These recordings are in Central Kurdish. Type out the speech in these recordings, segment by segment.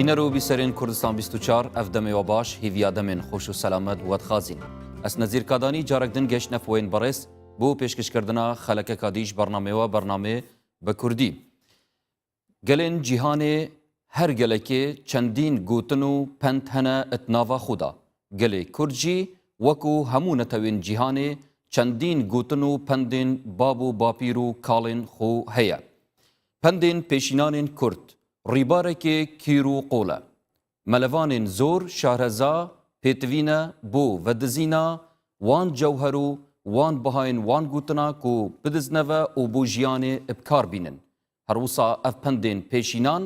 Bîner û bîserên Kurdistan 24 ev demê we baş, hêviya demên xweş û selamet we dixwazîn. Ez Nezîr Kadanî carek din geştine foyên berêz bo pêşkêşkirina xelekeka dî ji bernameyê we bernameyê bi Kurdî. Gelên cîhanê her gelekê çendîn gotin û pend hene it nava xwe de. Gelê Kurd jî wekû hemû netewên cîhanê çendîn gotin û pendên bab û bapîr û kalên xwe heye. Pendên pêşînanên Kurd rîbarekê kîr û qol e. Melevanên zor şahreza pêtivîne bo vedizîna wan cewher û wan bihayên wan gotina ku bidizneve û bo jiyanê bi kar bînin. Her wisa ev pendên pêşînan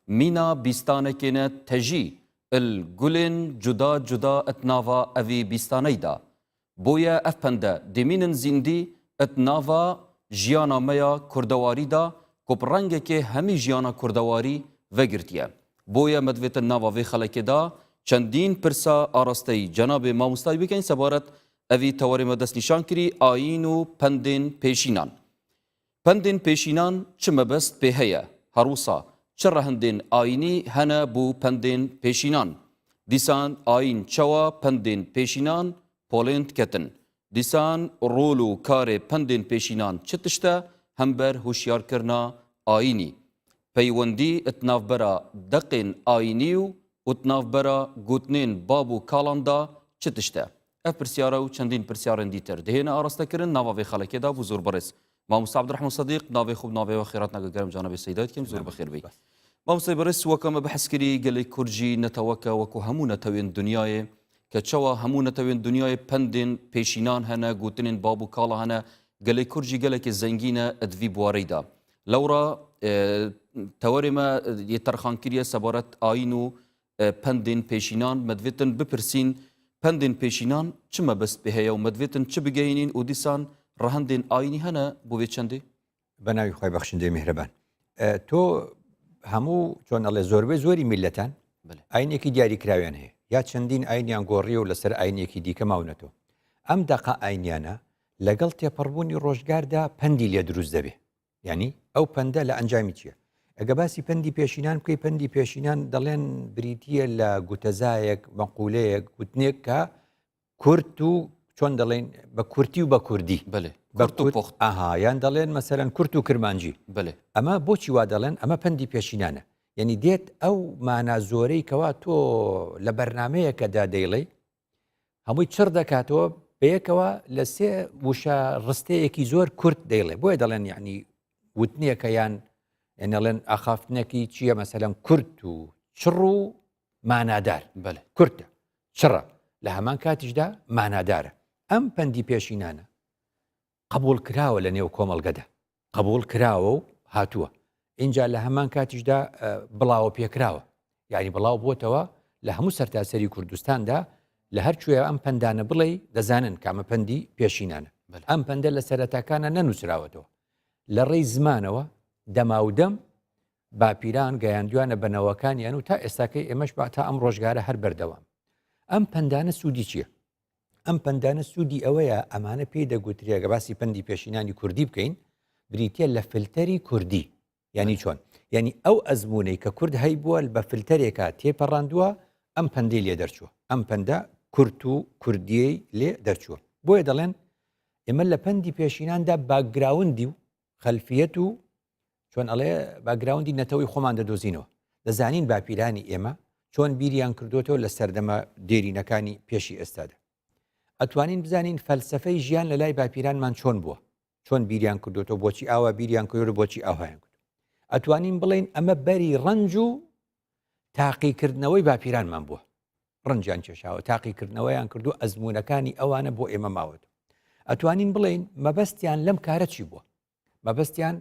mîna bîstanekê ne tejî il gulên cuda cuda it nava evî bîstaney da. Boye ev pende dimînin zîndî it nava jiyana me ya kurdewarî da ku bi rengekê hemî jiyana kurdewarî vegirtiye. Boye me divêtin nava vê xelekê da çendîn pirsa arasteyî cenabê mamostayî bikeyn sebaret evî tewerê me destnîşan kirî ayîn û pendên pêşînan. Pendên pêşînan çi mebest pê heye? Her wisa çi rehendên ayînî hene bo pendên pêşînan? Dîsan ayîn çawa pendên pêşînan polên diketin? Dîsan rol û karê pendên pêşînan çi tişt e hember huşyarkirina ayînî? Peywendî di navbera deqên ayînî û û di navbera gotinên bab û kalan de çi tişt e? Ev pirsyare û çendîn pirsyarên dîtir dihêne arastekirin nava vê xelekê de bû zor birêz. Mamosta Ebdurehman Sedîq navê xwe bi navê we xêrat nake germ canabê Seyda dikim zor bi xêr bî. Mamostayê birêz weke me behs kirî gelê Kurd jî neteweke wekû hemû netewên dinyayê ke çawa hemû netewên dinyayê pendên pêşînan hene gotinên bab û kala hene gelê Kurd jî gelekê zengîn e di vî biwareyî de. Lewra tewerê me yê terxankiriye sebaret ayîn û Pendên pêşînan me divêtin bipirsîn pendên pêşînan çi mebest pê heye û me divêtin çi bigehînîn û dîsan rehendên ayînî hene bo vê çendê? Bi navê xwe bexşindê mihreban. To hemû çon alê zorbê zorî mîlletan ayînekî diyarîkirawiyan heye. Ya çendîn ayîniyan gorî û li ser ayînekî dîke mawneto. Em deqa ayîniyana لەگەڵ تێپەڕبوونی ڕۆژگاردا پەندی لێ دروست دەبێ. یانی ئەو پەندە لە ئەنجامی چییە؟ ئەگە باسی پەندی پێشینان بکەی پەندی پێشینان دەڵێن بریتە لە گوتەزایەک مەقولەیەک گوتنێک کە کورت و چۆن دەڵێن بە کورتی و بە کوردی بەێ بە پۆخت ئاها یان دەڵێن مەسەرەن کورت و کرمانجی بەێ ئەمە بۆچی وا دەڵێن ئەمە پەندی پێشینانە یعنی دێت ئەو مانا زۆرەی کەوا تۆ لە بەرنمەیەکەدا دەیڵێ هەمووی چڕ دەکاتەوە بەیەکەوە لە سێ وشە ڕستەیەکی زۆر کورت دەیڵێ بۆیە دەڵێن یعنی وتنێکە یان ئەڵێن ئاخافتنێکی چییە مەسەلەن کورت و چڕ و مانادار بەێ کورتە چڕە لە هەمان کاتیشدا مانادارە ئەم پەندی پێشینانە قبوڵ کراوە لە نێو کۆمەڵگەدا قبوڵ کراوە و هاتووە اینجا لە هەمان کاتیشدا بڵاوە پێکراوە یعنی بڵاو بۆتەوە لە هەموو سەرتاسەری کوردستاندا لە هەر کوێ ئەم پەندانە بڵێ دەزانن کامە پەندی پێشینانە ئەم پەندە لە سەرەتاکانە نەنووسراوەتەوە لە ڕێی زمانەوە دەماودەم باپیران گەیاندویانە بە نەوەکانیان و تا ئێستاکەی ئێمەش با تا ئەم ڕۆژگارە هەر بەردەوام ئەم پەندانە سوودی چییە؟ ئەم پەندانە سوودی ئەوەیە ئەمانە پێی دەگوترێ گە باسی پەندی پێشینانی کوردی بکەین بریتە لە فلتەری کوردی یعنی چۆن یعنی ئەو ئەزمونەی کە کورد هەیبووە بە فلتەرێکە تێپەڕاندووە ئەم پەندەی لێ دەرچووە ئەم پەندە کورت و کوردیەی لێ دەرچووە بۆیە دەڵێن ئێمە لە پەندی پێشیناندا باکگراوندی و خەلفیەت و چۆن ئەڵێ باگراوندی نەتەوەی خۆمان دەدۆزینەوە دەزانین باپیرانی ئێمە چۆن بیریان کردوێتەوە لە سەردەمە دێرینەکانی پێشی ئێستادا ئەتوانین بزانین فەلسفەی ژیان لە لای باپیرانمان چۆن بووە چۆن بیریان کردوێتەوە بۆچی ئاوا بیریان کردو بۆچی ئاوایان کرد ئەتوانین بڵین ئەمە بەری ڕەنج و تاقیکردنەوەی باپیرانمان بووە ڕەنجیان کێشاوە تاقیکردنەوەیان کردو ئەزمونونەکانی ئەوانە بۆ ئێمە ماوەت ئەتوانین بڵین مەبەستیان لەم کارە چی بووە مەبەستیان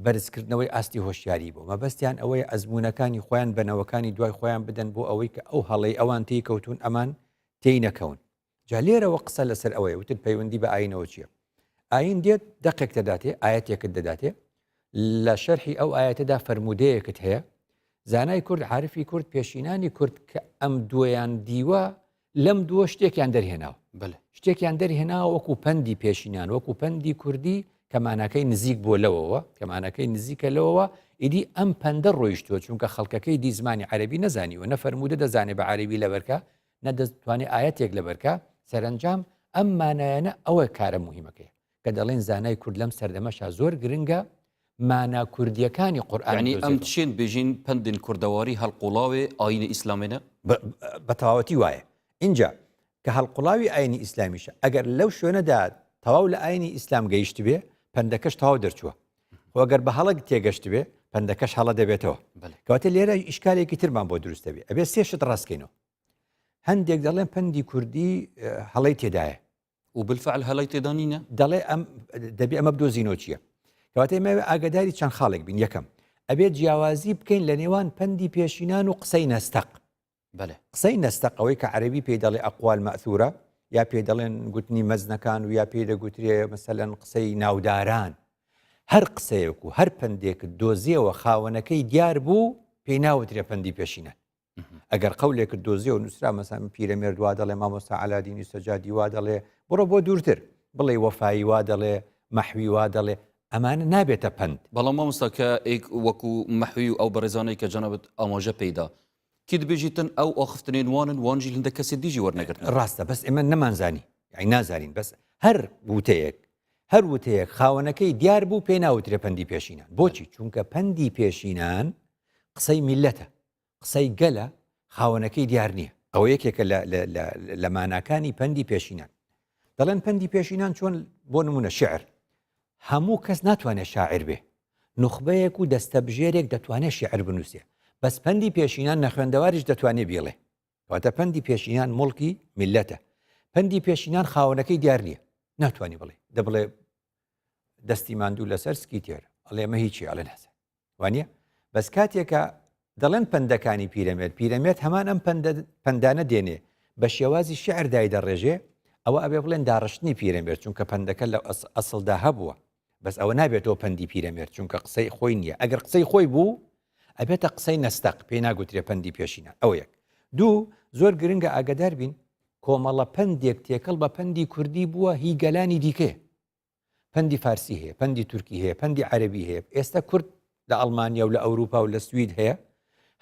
بەرزکردنەوەی ئاستی هۆشیاری بوو مەبەستیان ئەوەیە ئەزمونونەکانی خۆیان بەنەوەکانی دوای خۆیان بدەن بۆ ئەوەی کە ئەو هەڵەی ئەوان تێی کەوتون ئەمان تێی نەکەون جا لێرەوە قسە لەسەر ئەوەیە وتت پەیوەندی بە ئاینەوە چییە ئاین دێت دەقێک دەداتێ ئاەتێکت دەداتێ لە شەرحی ئەو ئاەتەدا فەرمودەیەکت هەیە زانای کورد عارفی کورد پێشینانی کورد کە ئەم دویان دیوە لەم دووە شتێکیان دەرهێناوە بەلێ. شتێکیان دەرهێناوە وەکو پەندی پێشینان وەکو پەندی کوردی کە ماناکەی نزیک بووە لەوەوە کە ماناکەی نزیکە لەوەوە. ئیدی ئەم پەندە ڕۆیشتووە چونکە خەڵکەکەی دی زمانی عەرەبی نەزانیوە نە فەرموودە دەزانێ بە عەرەبی لەبەرکە نە دەتوانێ ئایەتێک لەبەرکە سەرەنجام ئەم مانایانە ئەوە کارە موهیمەکەیە کە دەڵێن زانای کورد لەم سەردەمەشا زۆر گرنگە مانا کوردیەکانی قورئان یعنی ئەم چێن بێژین پەندن کوردەواری هەڵقوڵاوێ ئاینی ئیسلامێنە؟ بە تەواوەتی وایە ئینجا کە هەڵقوڵاوی ئاینی ئیسلامیشە ئەگەر لەو شوێنەدا تەواو لە ئاینی ئیسلام گەیشتبێ پەندەکەش تەواو دەرچووە خۆ گەر بە هەڵە تێگەشتبێ پەندەکەش هەڵە دەبێتەوە کەواتە لێرە ئیشکالێکی ترمان بۆ دروست دەبێ ئەبێ سێ شت ڕاستکەینەوە هەندێک دەڵێن پەندی کوردی هەڵەی تێدایە و بالفعل هەڵەی تێدا نینە؟ دەڵێ ئەم دەبێ ئەمە بدۆزینەوە چییە؟ کەواتە ئێمە ئاگاداری چەند خاڵێک بین یەکەم ئەبێت جیاوازی بکەین لە نێوان پەندی پێشینان و قسەی نەستەق بەێ قسەی نەستەق ئەوەی کە عەربی پێی دەڵێ ئەقوال مەثورە یا پێی دەڵێن گوتنی مەزنەکان و یا پێی دەگوترێ مەسەلەن قسەی ناوداران هەر قسەیەک و هەر پەندێکت دۆزیەوە خاوەنەکەی دیار بوو پێی ناوترێ پەندی پێشینان ئەگەر قەولێکت دۆزیەوە نووسرا مەسەن پیرەمێرد وا دەڵێ مامۆستا عەلادینی سەجادی وا دەڵێ بڕۆ بۆ دوورتر بڵێ وەفایی وا دەڵێ مەحوی وا دەڵێ ئەمانە نابێتە پەند. بەڵام مامۆستا کە ئێک وەکو مەحوی و ئەو بەڕێزانەی کە جەنابت ئاماژە پێیدا کی دبێژیتن ئەو ئاخفتنێن وانن وان ژی هندە کەسێ دیژی وەرنەگرتنە. ڕاستە بەس ئێمە نەمانزانی یانی نازانین بەس هەر وتەیەک هەر وتەیەک خاوەنەکەی دیار بوو پێی ناوترێ پەندی پێشینان بۆچی چونکە پەندی پێشینان قسەی میلەتە قسەی گەلە خاوەنەکەی دیار نییە ئەوە یەکێکە لە ماناکانی پەندی پێشینان دەڵێن پەندی پێشینان چۆن بۆ نمونە شعر هەموو کەس ناتوانێت شاعر بێ نوخبەیەک و دەستەبژێرێک دەتوانێت شعر بنووسێ بەس پەندی پێشینان نەخوێندەواریش دەتوانێت بیڵێ واتە پەندی پێشینان مڵکی میلەتە پەندی پێشینان خاوەنەکەی دیار نییە ناتوانانی بڵێ دەبڵێ دەستی ماندوو لەسەر سکی تێر ئەڵێ ئەمە هیچی ئەڵێ نازە وانە بەس کاتێکە دەڵێن پەندەکانی پیرەمێرد پیرەمێرد هەمان ئەم پەندانە دێنێ بە شێوازی شعر دای دەڕێژێ ئەوە ئەبێ بڵێن داڕشتنی پیرەمێرد چونکە پەندەکە لە ئەسڵدا هەبووە بەس ئەوە نابێتەوە پەندی پیرەمێرد چونکە قسەی خۆی نییە ئەگەر قسەی خۆی بوو ئەبێتە قسەی نەستەق پێی ناگوترێ پەندی پێشینە ئەوە یەک دوو زۆر گرنگە ئاگدار بین کۆمەڵە پەندێک تێکەڵ بە پەندی کوردی بووە هی گەلانی دیکەیە پەندی فارسی هەیە، پەندی تورکی هەیە، پەندی عەرەبی هەیە، ئێستا کورد لە ئەڵمانیا و لە ئەوروپا و لە سوید هەیە،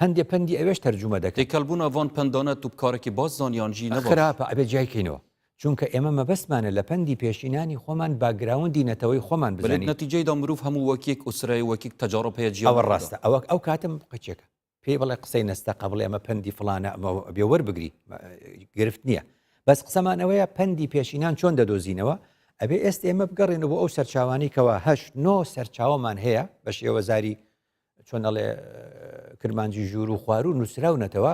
هەندێ پەندی ئەوێش تەرجومە دەکەن. تێکەڵبوونا ڤان پەندانە تو بکارەکی باش زانی یان ژی نەباش؟ خراپە، ئەبێ جیای کەینەوە، چونکە ئێمە مەبەستمانە لە پەندی پێشینانی خۆمان باکگراوندی نەتەوەی خۆمان بەلێ بزانین. نەتیجەیدا مروڤ هەموو وەک یەک ئوسرەیە وەک یەک تەجاروب هەیە جیا ئەوە نابێ. ڕاستە، ئەوە ئەو کاتە قچێکە. پێی بڵێ قسەی نەستەقە بڵێ ئەمە پەندی فڵانە ئەمە بێ وەربگری گرفت نییە بەس قسەمان ئەوەیە پەندی پێشینان چۆن دەدۆزینەوە ئەبێ ئێست ئێمە بگەڕێنەوە بۆ ئەو سەرچاوانی کەوا هەشت نۆ سەرچاوەمان هەیە بە شێوەزاری چۆن ئەڵێ کرمانجی ژوور و خوارو نووسراونەتەوە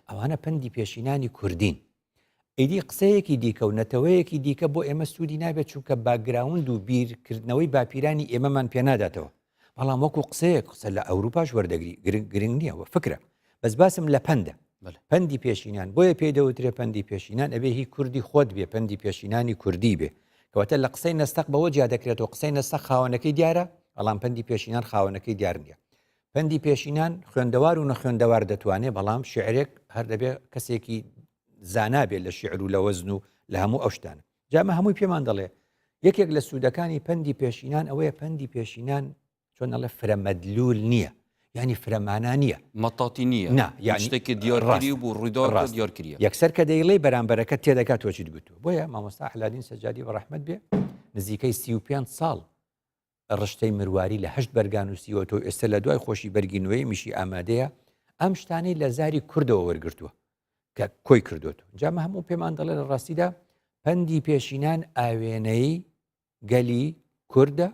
ئەوانە پەندی پێشینانی کوردین ئیدی قسەیەکی دیکە و نەتەوەیەکی دیکە بۆ ئێمە سوودی نابێت چونکە باکگراوند و بیرکردنەوەی باپیرانی ئێمەمان پێناداتەوە بەڵام وەکو قسەیەک قسە لە ئەوروپاش وەردەگری گرنگ نییە وە فکرە بەس باسم لە پەندە پەندی پێشینان بۆیە پێی دەوترێ پەندی پێشینان ئەبێ هی کوردی خۆت بێ پەندی پێشینانی کوردی بێ کەواتە لە قسەی نەستەق بەوە جیا دەکرێتەوە قسەی نەستەق خاوەنەکەی دیارە بەڵام پەندی پێشینان خاوەنەکەی دیار نییە پەندی پێشینان خوێندەوار و نەخوێندەوار دەتوانێ بەڵام شیعرێک هەر دەبێ کەسێکی زانا بێت لە شیعر و لە وەزن و لە هەموو ئەو شتانە جا ئەمە هەمووی پێمان دەڵێ یەکێک لە سوودەکانی پەندی پێشینان ئەوەیە پەندی پێشینان چۆن ئەڵێ فرە مەدلول نییە یعنی فرەمانا نییە مەتاتی نییە نا یعنی شتێکی دیارکری بوو ڕوویداوە ڕاست دیارکریە یەکسەر کە دەیڵێ بەرامبەرەکە تێدەگات تۆ چیت گوتووە بۆیە مامۆستا عەلادین سەجادی بە ڕەحمەت بێ نزیکەی 35 ساڵ ڕشتەی مرواری لە هەشت بەرگا نووسیوەتەوە ئێستا لە دوای خۆشی بەرگی نوێیمیشی ئامادەیە ئەم شتانەی لە زاری کوردەوە وەرگرتووە کە کۆی کردوێت جامە هەموو پێمان دەڵێ لە ڕاستیدا پەندی پێشینان ئاوێنەی گەلی کوردە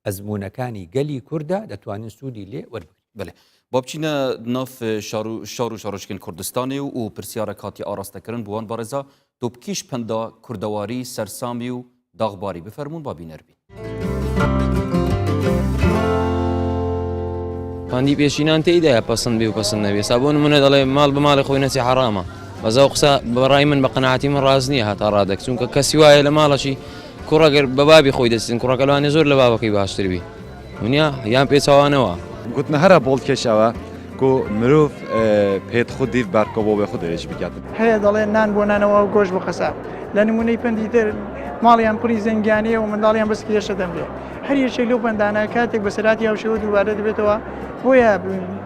ئەزمونونەکانی گەلی کوردە دەتوانین سوودی لێ وەربگرین بەێ با بچینە ناف شار و شار و شارۆچکن کوردستانی و و پرسیارە کاتی ئاراستەکردن بووان بەڕێزا تۆ بکیش پەندا کوردەواری سەرسامی و داغباری بفەرموون با بینەر بین. پەندی پێشینان تێیدایە پەسند بێ و پەسند نەبێ سا بۆ نمونە دەڵێ ماڵ بە ماڵی خۆی نەچێ حەڕامە بەس ئەو قسە بەڕای من بە قەناعەتی من ڕاست نییە هەتا ڕادەک چونکە کەسی وایە لە ماڵەشی کوڕەگەر بە بابی خۆی دەچن کوڕەکە لەوانێ زۆر لە بابەکەی باشتر بی ونیا یان پێچەوانەوە. گوتنە هەرە بۆڵکێش ئەوە کو مروڤ. پێت خو دیڤ بەرکا باوێ خو درێژ بکەتن. هەیە دەڵێ نان بۆ نانەوا و گۆشت بۆ قەساب. لە نموونەی پەندی تر، ماڵیان پڕی زەنگیانەیە و منداڵیان بە سکیەشە دەمرێ. هەر یەکێک لەو پەندانە کاتێک بەسەرهاتی هاوشێوە دووبارە دەبێتەوە، بۆیە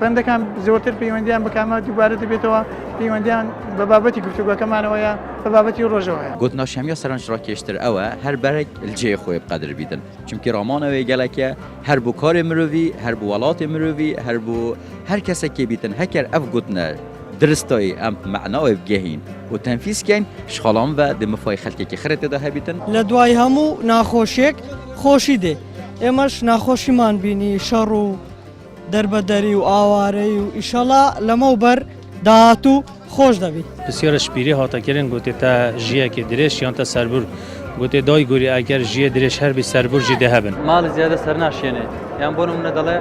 پەندەکان زۆرتر پەیوەندیان بە کامە دووبارە دەبێتەوە، پەیوەندیان بە بابەتی گفتوگۆکەمانەوەیە، بە بابەتی ڕۆژەوەیە. گۆتنا شەمیا سەرنجڕاکێشتر ئەوە هەر بەرگ لجێ خۆێ بقەدر بیتن چونکی ڕامان ئەوێ گەلەکە هەر بۆ کارێ مرۆڤی هەر بۆ وەڵاتێ مرۆڤی هەر بۆ هەر کەسەکێ بیتن هەکەر ئەڤ گۆتنە درستایی ئەم مەعناوێ بگەهین و تەنفیز کەین شخاڵان ڤە دێ مفای خەلکێکی خرێ تێدا هەبیتن. لە دوای هەموو ناخۆشیەک خۆشی دێ ئێمەش ناخۆشیمان بینی شەڕ و دەربەدەری و ئاوارەیی و ئیشەڵا لەمەو بەر داهاتوو خۆش دەبی. پرسیارە شپیرێ هاتە کرن گوتێ تە ژیەکێ درێژ یان تە سەربور گوتێ دای گوری ئەگەر ژیە درێژ هەربی سەربور ژی دێ هەبن. ماڵی زیادە سەر ناشێنێ یان بۆ نمونە دەڵێ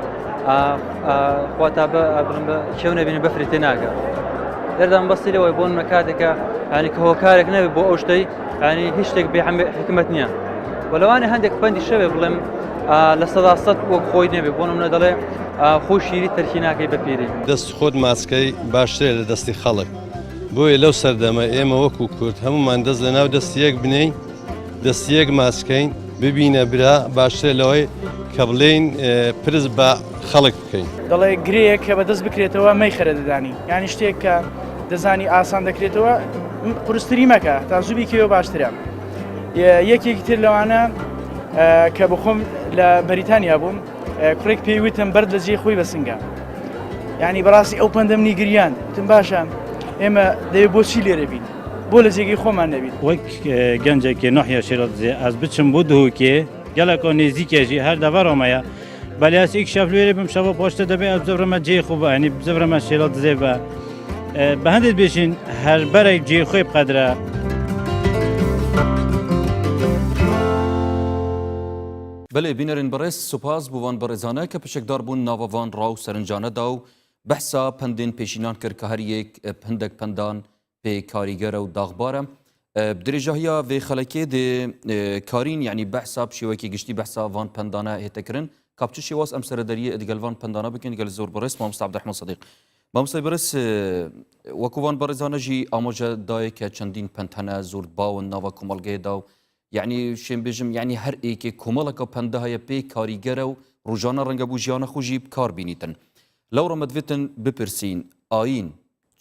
خوا تا بە بڵم بە کێو نەبینێ بەفری تێ ناگا لێرەدا مەبەستی لەوەی بۆ نمونە کاتێکە یانی کە هۆکارێک نەبێ بۆ ئەو شتەی یانی هیچ شتێک بێ حکمت نییە و لەوانێ هەندێک پەندی شەوێ بڵێم 100% وەک خۆی نەبێ بۆ نمونە دەڵێ خۆی شیری تەرکی ناکەی بە پیری. دەست خۆت ماچکەی باشترە لە دەستی خەڵک بۆیە لەو سەردەمە ئێمە وەکو کورد هەموومان دەست لە ناو دەستی یەک بنێین دەستی یەک ماچکەین ببینە برا باشترە لەوەی کە بڵێین پرس بە خەڵک بکەین. دەڵێ گرێیەک کە بە دەست بکرێتەوە مەیخەرە ددانی یانی شتێک کە دەزانی ئاسان دەکرێتەوە قورستری مەکە تا زوو بیکەوە باشترە. یەکێکی تر لەوانە کە بخۆم لە بەریتانیا بووم کوڕێک پێی وتم بەرد لە جێی خۆی بەسنگە یعنی بەڕاستی ئەو پەندەم نیگریان وتم باشە ئێمە دەوێت بۆچی لێرە بین بۆ لە جێگەی خۆمان نەبین وەک گەنجێکی ناحیە شێرادزێ ئەز بچم بۆ دهۆکێ گەلەکە نێزیکێ ژی هەر دەڤەرامەیە بەلێ ئەس ئیک شەف لێرێ بم شەوە پاشتە دەبێ ئەز بزەورەمە جێ خۆ بە ئەنی بزەورەمە شێرادزێ بە بە هەندێک بێژین هەر بەرێک جێ خۆی بقەدرە. بەلێ بینەرên بەڕێز سوپاس بۆ ڤان بەڕێزانە کە پشکدار بوون ناڤە ڤان ڕا و سەرنجانە دا و بەحسا پەندێن پێشینان کرد کە هەر یەک هندەک پەندان پێ کاریگەرە و داغبارە درێژاهیا vê xelekê dê karîn yanî behsa bi şêwekî giştî behsa van pendane hête kirin ka bi çi şêwaz em serederiyê digel van pendane bikin digel zor birêz mamosta Ebdurehman Sedîq. Mamostayê birêz wekû van birêzane jî amaje dayê ke çendîn pend hene zor bawin nava komelgehê da û یەعنی شێم بێژم یەعنی هەر ئێکێ کۆمەڵەکە پەندە هەیە پێ کاریگەرە و ڕۆژانە ڕەنگە بوو ژیانە خو ژی بکار بینیتن. لەوڕە مەدڤێتن بپرسین ئایین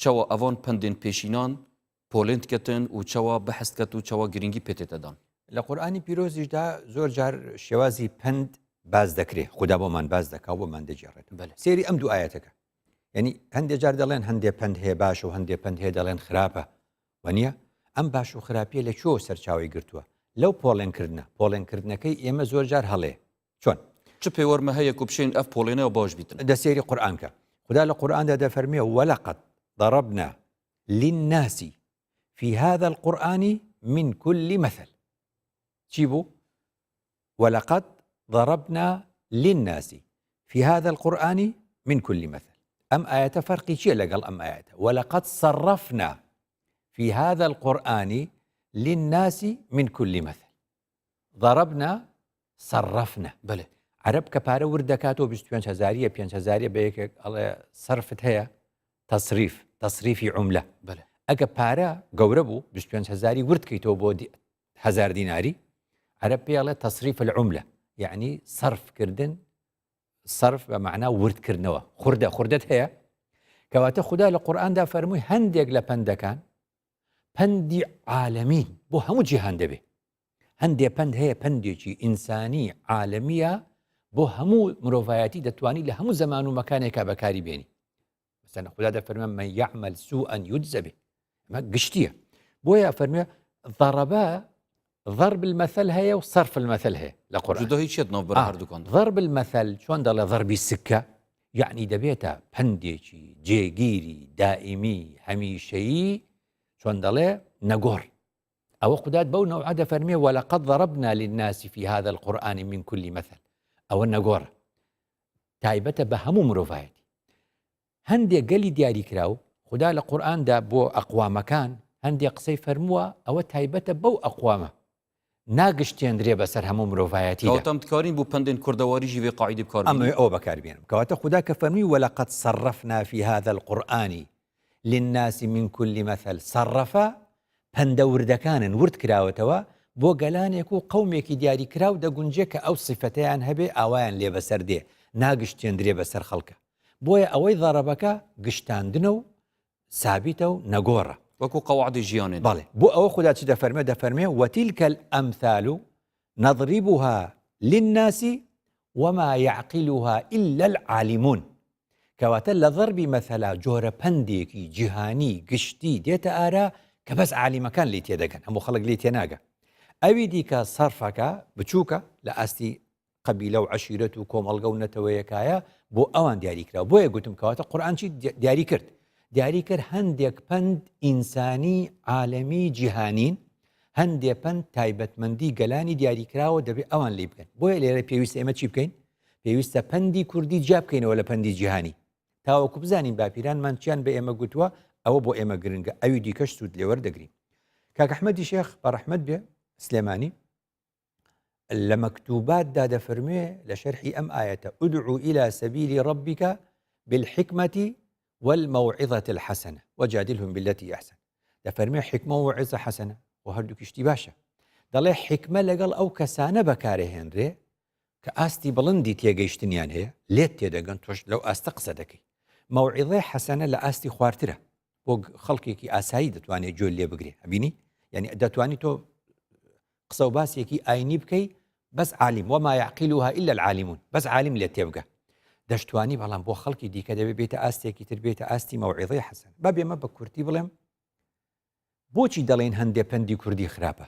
چەوە ئەڤان پەندێن پێشینان پۆلێن دکەتن و چەوە بەحس دکەت و چەوە گرینگی پێ تێتە دان؟ لە قورئانی پیرۆزیشدا زۆر جار شێوازی پەند باس دەکرێ، خودا بۆمان باس دەکا و بۆمان دەگێڕێتەوە. بەلێ. سەیری ئەم دوو ئایەتەکە. یەعنی هەندێ جار دەڵێن هەندێ پەند هەیە باشە و هەندێ پەند هەیە دەڵێن خراپە. وانیە؟ ئەم باش و خراپیە لە کوێوە سەرچاوەی گرتووە؟ لەو پۆڵێن کردنە. پۆڵێن کردنەکەی ئێمە زۆر جار هەڵەیە. چۆن؟ چ پێوەرمە هەیە کو بشێن ئەف پۆڵێنە باش بیتن؟ دە سەیری قورئان کە. خودا لە قورئاندا دەفەرموێ، ولقد ضربنا للناس فی هذا القرآن من كل مثل. چی بوو؟ ولقد ضربنا للناس فی هذا القرآن من كل مثل. ئەم ئایەتە فەرقی چیە لەگەڵ ئەم ئایەتە؟ ولقد صرفنا فی هذا القرآن للناس من كل مثل. ضربنا صرفنا. بەلێ. عەرەب کە پارە ورد دەکاتەوە 25 هەزاریە 5 هەزاریە بە یەکێک ئەڵێ سەرفت هەیە تەسریف تەسریفی عوملە. بەلێ. ئەگە پارە گەورە بوو 25 هەزاری ورد کەیتەوە بۆ هەزار دیناری عەرەب پێی ئەڵێ تەسریف العوملە یعنی سەرف کردن سەرف بە مەعنا ورد کردنەوە خوردە خوردەت هەیە کەواتە خودا لە قورئاندا فەرمووی هەندێک لە پەندەکان پەندی عالەمین بۆ هەموو جیهان دەبێ هەندێ پەند هەیە پەندێکی ئینسانی عالەمیە بۆ هەموو مرۆڤایەتی دەتوانی لە هەموو زەمان و مەکانێکا بەکاری بێنی مەسەلەن خودا دەفەرمێ من یعمل سوءا یجز به ئەمە گشتیە بۆیە فەرمێ ضربە ضرب المثل هەیە و صرف المثل هەیە لە قورئان جوداهی چیە ناوبەر هەردووکان ضرب المثل چۆن دەڵێ ضربی سکە یعنی دەبێتە پەندێکی جێگیری دائمی هەمیشەیی چۆن دەڵێ نەگۆڕ ئەوە خودات بەو نەوعە دەفەرمێ ولقد ضربنا للناس في هذا القرآن من كل مثل ئەوە نەگۆڕە تایبەتە بە هەموو مرۆڤایەتی. هەندێک گەلی دیاریکراو خودا لە قورئاندا بۆ ئەقوامەکان هەندێک قسەی فەرمووە ئەوە تایبەتە بەو ئەقوامە. ناگشتێندرێ بەسەر هەموو مرۆڤایەتیدا. کەواتە ئەم دکارین بۆ پەندێن کوردەواری ژی ڤێ قاعیدێ بکار بینین. ئەمەوێ ئەوە بەکار بێنم. کەواتە خودا کە فەرمووی ولقد صرفنا فی هذا القرآن للناس من کل مثل صرف پەندە وردەکانن ورد کراوەتەوە بۆ گەلانێک و قەومێکی دیاریکراو دەگونجێ کە ئەو سیفەتەیان هەبێ ئاوایان لێ بەسەر دێ ناگشتێندرێ بەسەر خەڵکا بۆیە ئەوەی ضربەکە گشتاندنە و سابیتە و نەگۆڕە. وەکو قەواعدی ژیانێ. بەڵێ بۆ ئەوە خودا چ دەفەرمێ دەفەرمێ وتلک الامثال نضربها للناس وما یعقلها الا العالمون کەواتە لە ضربی مەثەلا جۆرە پەندێکی جیهانی گشتی دێتە ئارا کە بەس عالیمەکان لێی تێدەگەن هەموو خەڵک لێی تێناگە ئەوی دیکە سەرفەکە بچووکە لە ئاستی قەبیلە و عەشیرەت و کۆمەڵگە و نەتەوەیەکایە بۆ ئەوان دیاری کراوە بۆیە گوتم کەواتە قورئان چی دیاری کرد دیاری کرد هەندێک پەند ئینسانی عالەمی جیهانین هەندێ پەند تایبەتمەندی گەلانی دیاریکراوە دەبێ ئەوان لی بکەن بۆیە لێرە پێویستە ئێمە چی بکەین پێویستە پەندی کوردی جیا بکەینەوە لە پەندی جیهانی تاوەکو بزانین باپیرانمان چیان بە ئێمە گوتووە ئەوە بۆ ئێمە گرنگە ئەوی دیکەش سوود لێوەردەگرین کاک ئەحمەدی شێخ بە ڕەحمەت بێ سلێمانی لە مەکتوباتدا دەفەرموێ لە شەرحی ئەم ئایەتە ادع الى سبیل ربک بالحکمة والموعظة الحسنە وجادلهم بالتي احسن دەفەرموێ حکمە و وعظە حەسەنە و هەردووکی شتی باشە دەڵێ حکمە لەگەڵ ئەو کەسانە بەکارەهێنرێ کە ئاستی بڵندی تێگەیشتنیان هەیە لێت تێدەگەن تۆش لەو ئاستە قسە دەکەی مەوعظەی حەسەنە لە ئاستی خوارترە بۆ خەڵکێکی ئاسایی دەتوانێت گوێ لێ بگرێ ئەبینی یعنی دەتوانی تۆ قسە و باسێکی ئاینی بکەی بەس عالیم وما يعقلها إلا العالمون بەس عالیم لێت تێبگە دەشتوانی بەڵام بۆ خەڵکی دیکە دەبێت بێتە ئاستێکی تر بێتە ئاستی مەوعیظەی حەسەن با بێمە بە کورتی بڵێم بۆچی دەڵێن هەندێ پەندی کوردی خراپە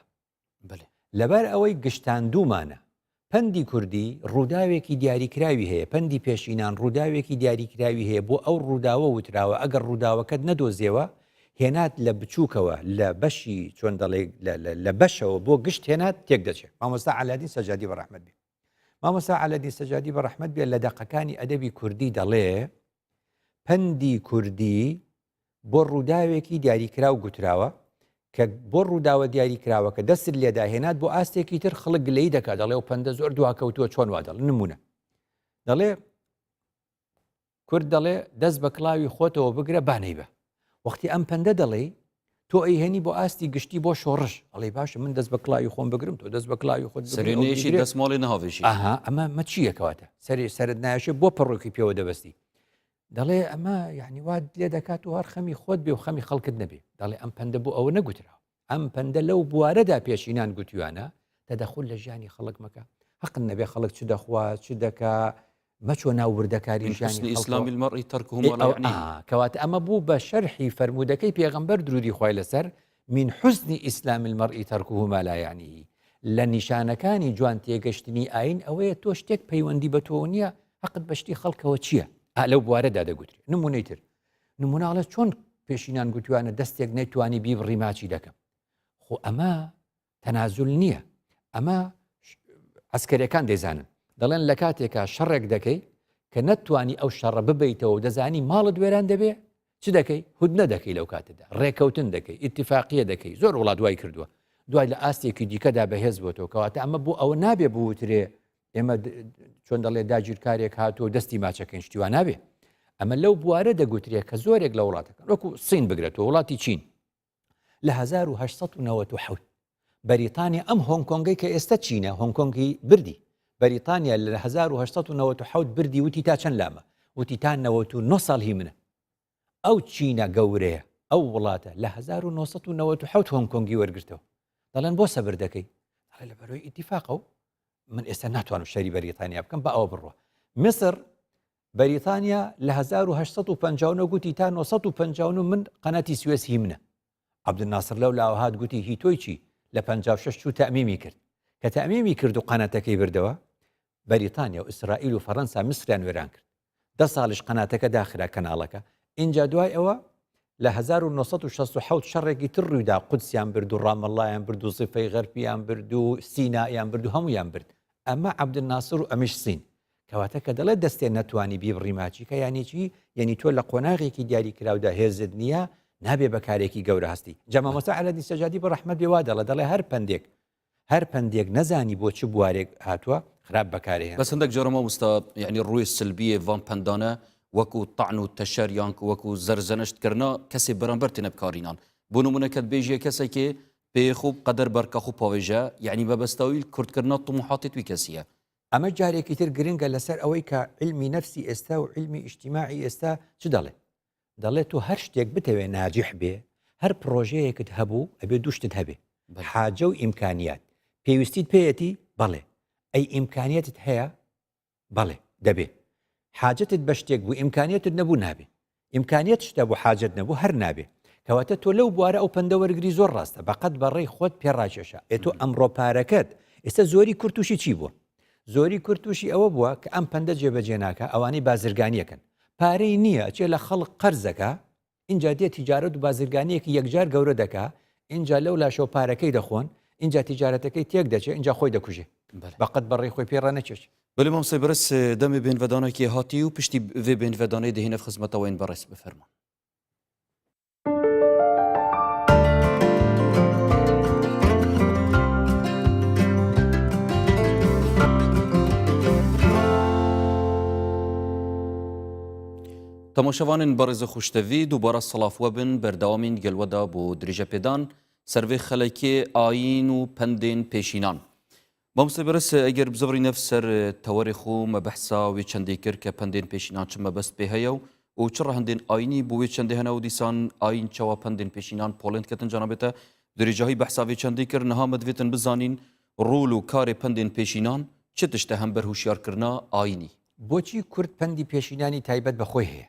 بەێ لەبەر ئەوەی گشتاندومانە پەندی کوردی ڕووداوێکی دیاریکراوی هەیە، پەندی پێشینان ڕووداوێکی دیاریکراوی هەیە بۆ ئەو ڕووداوە وتراوە، ئەگەر ڕووداوەکەت نەدۆزیەوە هێنات لە بچووکەوە لە بەشی چۆن دەڵێ لە بەشەوە بۆ گشت هێنات تێک دەچێت. مامۆستا عەلادین سەجادی بە ڕەحمەت بێ. مامۆستا عەلادین سەجادی بە ڕەحمەت بێ لە دەقەکانی ئەدەبی کوردی دەڵێ پەندی کوردی بۆ ڕووداوێکی دیاریکراو گوتراوە کە بۆ ڕووداوە دیاریکراوەکە دەستت لێدا هێنات بۆ ئاستێکی تر خەڵک گلەیی دەکات دەڵێ و پەندە زۆر دواکەوتووە چۆن وا دەڵێ نمونە دەڵێ کورد دەڵێ دەست بە کڵاوی خۆتەوە بگرە بانەی بە وەختی ئەم پەندە دەڵێ تۆ ئەیهێنی بۆ ئاستی گشتی بۆ شۆڕش ئەڵێ باشە من دەست بە کڵاوی خۆم بگرم تۆ دەست بە کڵاوی خۆت سەرێنێکی دەستماڵی نەهاوێژی ئەها ئەمە مە چییە کەواتە سەری سەرت نایشێ بۆ پەڕۆکی پێوە دەبەستی دەڵێ ئەمە یعنی وات لێ دەکات و هەر خەمی خۆت بێ و خەمی خەڵکت نەبێ دەڵێ ئەم پەندە بۆ ئەوە نەگوتراوە ئەم پەندە لەو بوارەدا پێشینان گوتویانە تەدەخول لە ژیانی خەڵک مەکە حەقت نەبێ خەڵک چ دەخوا چ دەکا مەچۆ ناو وردەکاری من ژیانی حسن اسلام خەڵکەوە. المرء ترکه ئێ ما لا ئەو يعنيه ئا کەواتە ئەمە بوو بە شەرحی فەرموودەکەی پێغەمبەر درودی خوای لەسەر من حسن اسلام المرء ترکه ما لا یعنیه لە نیشانەکانی جوان تێگەشتنی ئاین ئەوەیە تۆ شتێک پەیوەندی بە تۆوە نییە حەقت بە شتی خەڵکەوە چییە ئا لەو بوارەدا دەگوترێ نمونەی تر نمونە ئەڵێ چۆن پێشینان گوتویانە دەستێک نەیتوانی بیبڕی ماچی دەکەم خۆ ئەمە تەنازول نییە ئەمە عسکەرەکان دەیزانن دەڵێن لە کاتێکا شەڕێک دەکەی کە نەتوانی ئەو شەڕە ببیتەوە و دەزانی ماڵت وێران دەبێ چ دەکەی هودنە دەکەی لەو کاتەدا ڕێکەوتن دەکەی ئیتفاقیە دەکەی زۆر وڵات دوای کردووە دوای لە ئاستێکی دیکەدا بەهێز بۆتەوە کەواتە ئەمە بۆ ئەوە نابێ بوترێ ئێمە چۆن دەڵێ داگیرکارێک هاتووە دەستی ماچەکەین شتی وا نابێ ئەمە لەو بوارە دەگوترێ کە زۆرێک لە وڵاتەکان وەکو سین بگرێتەوە وڵاتی چین لە 1997 بەریتانیا ئەم هۆنگ کۆنگەی کە ئێستا چینە هۆنگ کۆنگی بردی بەریتانیا لە 1997 بردی وتی تا چەند لامە وتی تا 99 ساڵ هی منە ئەو چینە گەورەیە ئەو وڵاتە لە 1997 هۆنگ کۆنگی وەرگرتەوە دەڵێن بۆ سەبر دەکەی دەڵێ لە بەرەوەی ئیتیفاقە و من ئێستا ناتوانم شەری بەریتانیا بکەم بە ئەوە بڕوە میسر بەریتانیا لە 1959 گوتی تا 959 من قەناتی سوێس هی منە عەبدولناسر لەو لاوە هات گوتی هی تۆی چی لە 56 چوو تەمیمی کرد کە تەمیمی کرد و قەناتەکەی بردەوە بەریتانیا و ئیسرائیل و فەرەنسا میسریان وێران کرد دە ساڵیش قەناتەکە داخرا کەناڵەکە ئینجا دوای ئەوە لە 1967 شەڕێکی تر ڕوویدا قودسیان برد و ڕامەڵڵایان برد و زیفەی غەرپیان برد و سینایان برد و هەمویان برد ئەمە عەبدولناسر و ئەمیش سین کەواتە کە دەڵێت دەستێ نەتوانی بیبڕی ماچیکە یانی چی یعنی تۆ لە قۆناغێکی دیاری کراودا هێزت نییە نابێ بە کارێکی گەورە هەستی جا مامۆستا عەلادین سەجادی بە ڕەحمەت بێ وا دەڵێ دەڵێ هەر پەندێک. هەر پەندێک نەزانی بۆ چ بوارێک هاتووە خراپ بەکارێ. بەس هەندەک جارە مامۆستا یەعنی ڕووێ سلبیێ ڤان پەندانە وەکو تەعن و تەشەر یان وەکو زەرزەنشت کرنا کەسێ بەرامبەر تێنە بکارینان بۆ نمونە کەت بێژیە کەسێکێ پێ خوب قەدەر بەرکە خو پاوێژە یەعنی مەبەستاویل کورت کرنا طموحاتێت وی کەسیە. ئەمە جارێکی تر گرنگە لەسەر ئەوەی کە عیلمی نەفسی ئێستا و عیلمی ئیجتیماعی ئێستا چ دەڵێ؟ دەڵێ تۆ هەر شتێک بتەوێ ناجح بێ، هەر پڕۆژەیەکت هەبوو ئەبێ دوو شتت هەبێ، حاجە و ئیمکانیات. پێویستیت پێیەتی؟ بەڵێ. ئەی ئیمکانیەتت هەیە؟ بەڵێ، دەبێ. حاجەتت بە شتێک بوو ئیمکانیەتت نەبوو نابێ. ئیمکانیەت شتە بوو حاجەت نەبوو هەر نابێ. کەواتە تۆ لەو بوارە ئەو پەندە وەرگری زۆر ڕاستە، بەقەد بەڕەی خۆت پێ ڕاکێشە. ئێ تۆ ئەمڕۆ پارەکەت ئێستا زۆری کورد تووشی چی بووە؟ زۆری کورد تووشی ئەوە بووە کە ئەم پەندە جێبەجێ ناکا، ئەوانەی بازرگانیەکەن پارەی نییە ئەچێ لە خەڵک قەرز دەکا ئینجا دێ تیجارەت و بازرگانیەکی یەکجار گەورە دەکا ئینجا لەو لاشەوە پارەکەی دەخۆن ئینجا تیجارەتەکەی تێک دەچێ ئینجا خۆی دەکوژێ بەقەد بەڕێی خۆی پێ ڕانەکێشێ. بەلی مامۆستای بەڕێز دەمێ بێنڤەدانەکی هاتی و پشتی ڤێ بێنڤەدانەی دهینە خزمەتەوەین بەڕێز بفەرمان. تەماشەوانên بەڕێز و خوشتەوی دووبارە سڵاف وەبن بەردەوامین گەلوەدا بۆ درێژە پێدان سەر vê xelekê ayîn û pendên pêşînan. مامۆستای بەڕێز ئەگەر بزەبڕینە سەر تەوەرێ خۆ مە بەحسا وێ چەندێ کرد کە پەندێن پێشینان چ مەبەست پێ هەیە و و چ ڕەهەندێن ئاینی بۆ وێ چەندێ هەنە و دیسان ئاین چەوا پەندێن پێشینان پۆڵێن کەتن جانابێتە درێژاهی بەحسا وێ چەندێ کرد نها مە دڤێتن بزانین ڕۆل و کارێ پەندێن پێشینان چ تشتە هەمبەر هوشیارکردنا ئاینی. بۆچی کورد پەندی پێشینانی تایبەت بە خۆی هەیە؟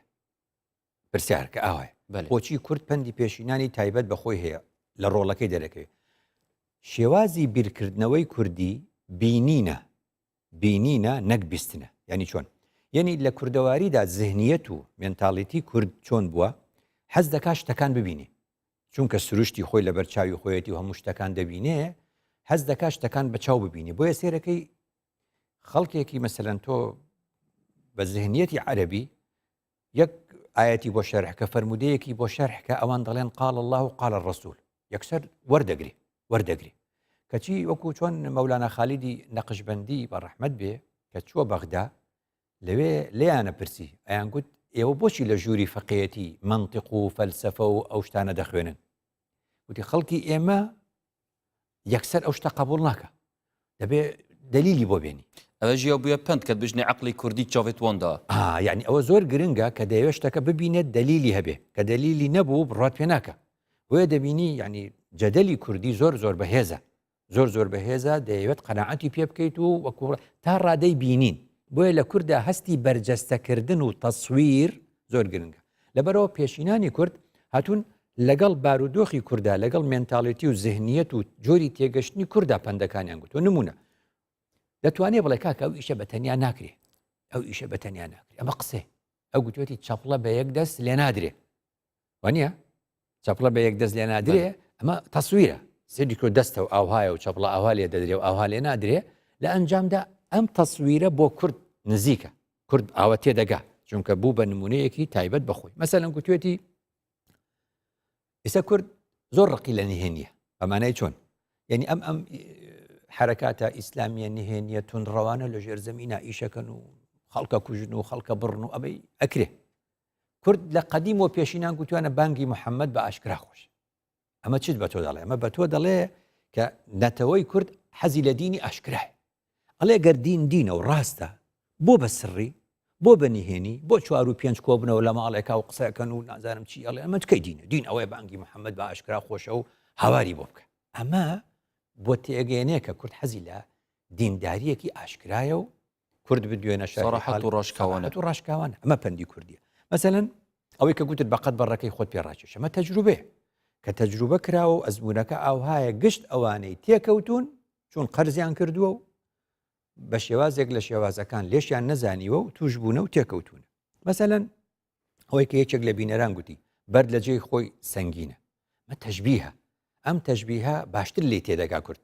پرسیارکە ئاوایە بۆچی کورد پەندی پێشینانی تایبەت بە خۆی هەیە لە ڕۆڵەکەی دەرەکەوێت شێوازی بیرکردنەوەی کوردی بینینە بینینە نەک بیستنە یعنی چۆن یعنی لە کوردەواریدا زهنیەت و mentality کورد چۆن بووە حەز دەکا شتەکان ببینێ چونکە سروشتی خۆی لەبەر چاوی خۆیەتی و هەموو شتەکان دەبینێ حەز دەکا شتەکان بە چاو ببینێ بۆیە سێرەکەی خەڵکێکی مەسەلەن تۆ بە زهنیەتی عەربی یەک ئاەتی بۆ شەرح کە فەرمودەیەکی بۆ شەرح کە ئەوان دەڵێن قال الله و قال الرسول یەکسەر وەردەگری وەردەگری کەچی وەکو چۆن مەولانا خالیدی نەقشبەندی بە ڕەحمەت بێ کە چووە بەغدا لەوێ لێیانە پرسی ئەیان گوت ئێوە بۆچی لە ژووری فەقێتی مەنتیق و فەلسەفە و ئەو شتانە دەخوێنن وتی خەڵکی ئێمە یەکسەر ئەو شتە قبول ناکە دەبێ دەلیلی بۆ بێنی ئەوە ژیا بووە پند کە بژنی عقلی کوردی چاوێت واندا یعنی ئەوە زۆر گرنگە کە دەیەوێت شتەکە ببینێت دەلیلی هەبێ کە دەلیلی نەبوو بڕات پێ ناکە بۆیە دەبینی یعنی جەدەلی کوردی زۆر زۆر بەهێزە زۆر زۆر بەهێزە دەیەوێت قەناعەتی پێ بکەیت و وەکو تا ڕادەی بینین بۆیە لە کووردا هەستی بەرجەستەکردن و تەسویر زۆر گرنگە لەبەرەوە پێشینانی کورد هاتوون لەگەڵ بارودۆخی کووردا لەگەڵ mentality و زهنیەت و جۆری تێگەشتنی کووردا پەندەکانیان گوتووە نمونە دەتوانێت بڵێ کاکە ئەو ئیشە بە تەنیا ناکرێ ئەو ئیشە بە تەنیا ناکرێ ئەمە قسێ ئەو گوتوێتی چەپڵە بە یەک دەست لێ نادرێ وانە چەپڵە بە یەک دەست لێ نادرێ ئەمە تەسویرە سێدی کۆ دەستە و ئاوهایە و چەپڵە ئاوا لێ دەدرێ و ئاوا لێ نادرێ لە ئەنجامدا ئەم تەسویرە بۆ کورد نزیکە کورد ئاوە تێدەگا چونکە بوو بە نمونەیەکی تایبەت بەخۆی مەسەلەن گوتوێتی ئێستا کورد زۆر ڕقی لە نهێنیە بەمانای چۆن یعنی ئەم ئەم حرەکاتە ئیسلامیە نهێنیە تونڕەوانە لە ژێر زەمینە ئیشەکەن و خەڵکە کوژن و خەڵکە بڕن و ئەمەی ئەکرێ کورد لە قەدیم و پێشینان گوتوانە بانگی محەممەد بە ئاشکرا خۆش ئەمە چیت بە تۆ دەڵێ ئەمە بە تۆ دەڵێ کە نەتەوەی کورد حەزی لە دینی ئاشکرای ئەڵێ گەر دین دینە و ڕاستە بۆ بە سڕی بۆ بە نهێنی بۆ چوار و پێنج کۆبنەوە لە ماڵێکا و قسەکەن و نازانم چی ئەڵێ ئەمە تکەی دینە دین ئەوەیە بانگی محەممەد بە ئاشکرا خۆشە و هاواری بۆ بکە ئەمە بۆ تێگەێنێ کە کورد حەزی لە دینداریەکی ئاشکرایە و کورد بدوێنە شەڕەحەت و ڕاشکاوانە و ڕاشکاوانە ئەمە پەندی کوردیە مەسەلەن ئەوەی کە گوتت بەقەت بەڕەکەی خۆت پێ ڕاکێش ئەمە تەجروبێ کە تەجروبە کراوە و ئەزمونونەکە ئاوهایە گشت ئەوانەی تێکەوتون چون قەرزیان کردووە و بە شێوازێک لە شێوازەکان لێشیان نەزانیوە و توش بوونە و تێکەوتون مەسەلەن ئەوەی کە یەکێک لە بینەران گوتی بەرد لە جێی خۆی سەنگینە مە تەشبیهە ئەم تەشبیهە باشتر لێ تێدەگا کورد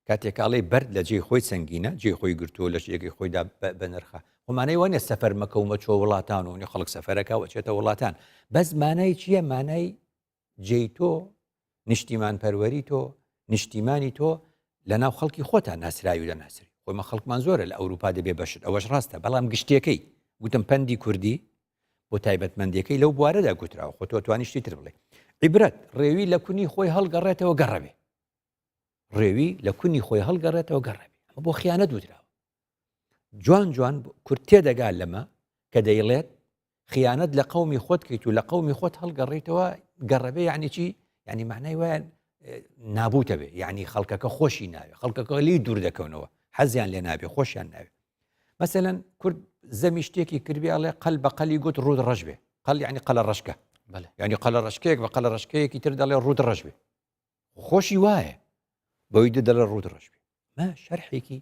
کاتێک ئەڵێی بەرد لە جێی خۆی سەنگینە، جێی خۆی گرتووە لە جێگەی خۆیدا بەنرخە. خۆ مانای وا نییە سەفەر مەکە و مەچۆ وڵاتان و نی خەڵک سەفەرەکە و ئەچێتە وڵاتان. بەس مانای چییە؟ مانای جێی تۆ، نیشتیمان پەروەری تۆ، نیشتیمانی تۆ. لە ناو خەڵکی خۆتان ناسراوی و دەناسری خۆمە خەڵکمان زۆرە لە ئەوروپا دەبێ بەشت ئەوەش ڕاستە بەڵام گشتیەکەی گوتم پەندی کوردی بۆ تایبەتمەندیەکەی لەو بوارەدا گوتراوە خۆ تۆ توانی شتی تر بڵێ عیبرەت ڕێوی لە کونی خۆی هەڵگەڕێتەوە گەڕەبێ ڕێوی لە کونی خۆی هەڵگەڕێتەوە گەڕەبێ ئەمە بۆ خیانەت وتراوە جوان جوان کورد تێدەگا لەمە کە دەیڵێت خیانەت لە قەومی خۆت کەیت و لە قەومی خۆت هەڵگەڕیتەوە گەڕەبێ یعنی چی یعنی معنای وایە نابوتە بێ یعنی خەڵکەکە خۆشی ناوێ خەڵکەکە لی دوور دەکەونەوە حەزیان لێ نابێ خۆشیان ناوێ مەسەلەن کورد زەمی شتێکی کردبێ ئەڵێ قەل بە قەلی گوت ڕوود ڕەش بێ قەل یعنی قەلە ڕەشکە یعنی قەلە ڕەشکەیەک بە قەلە ڕەشکەیەکی تر دەڵێ ڕوود ڕەش بێ خۆشی وایە بەوی دە دەڵێ ڕوود ڕەش بێ ما شەرحێکی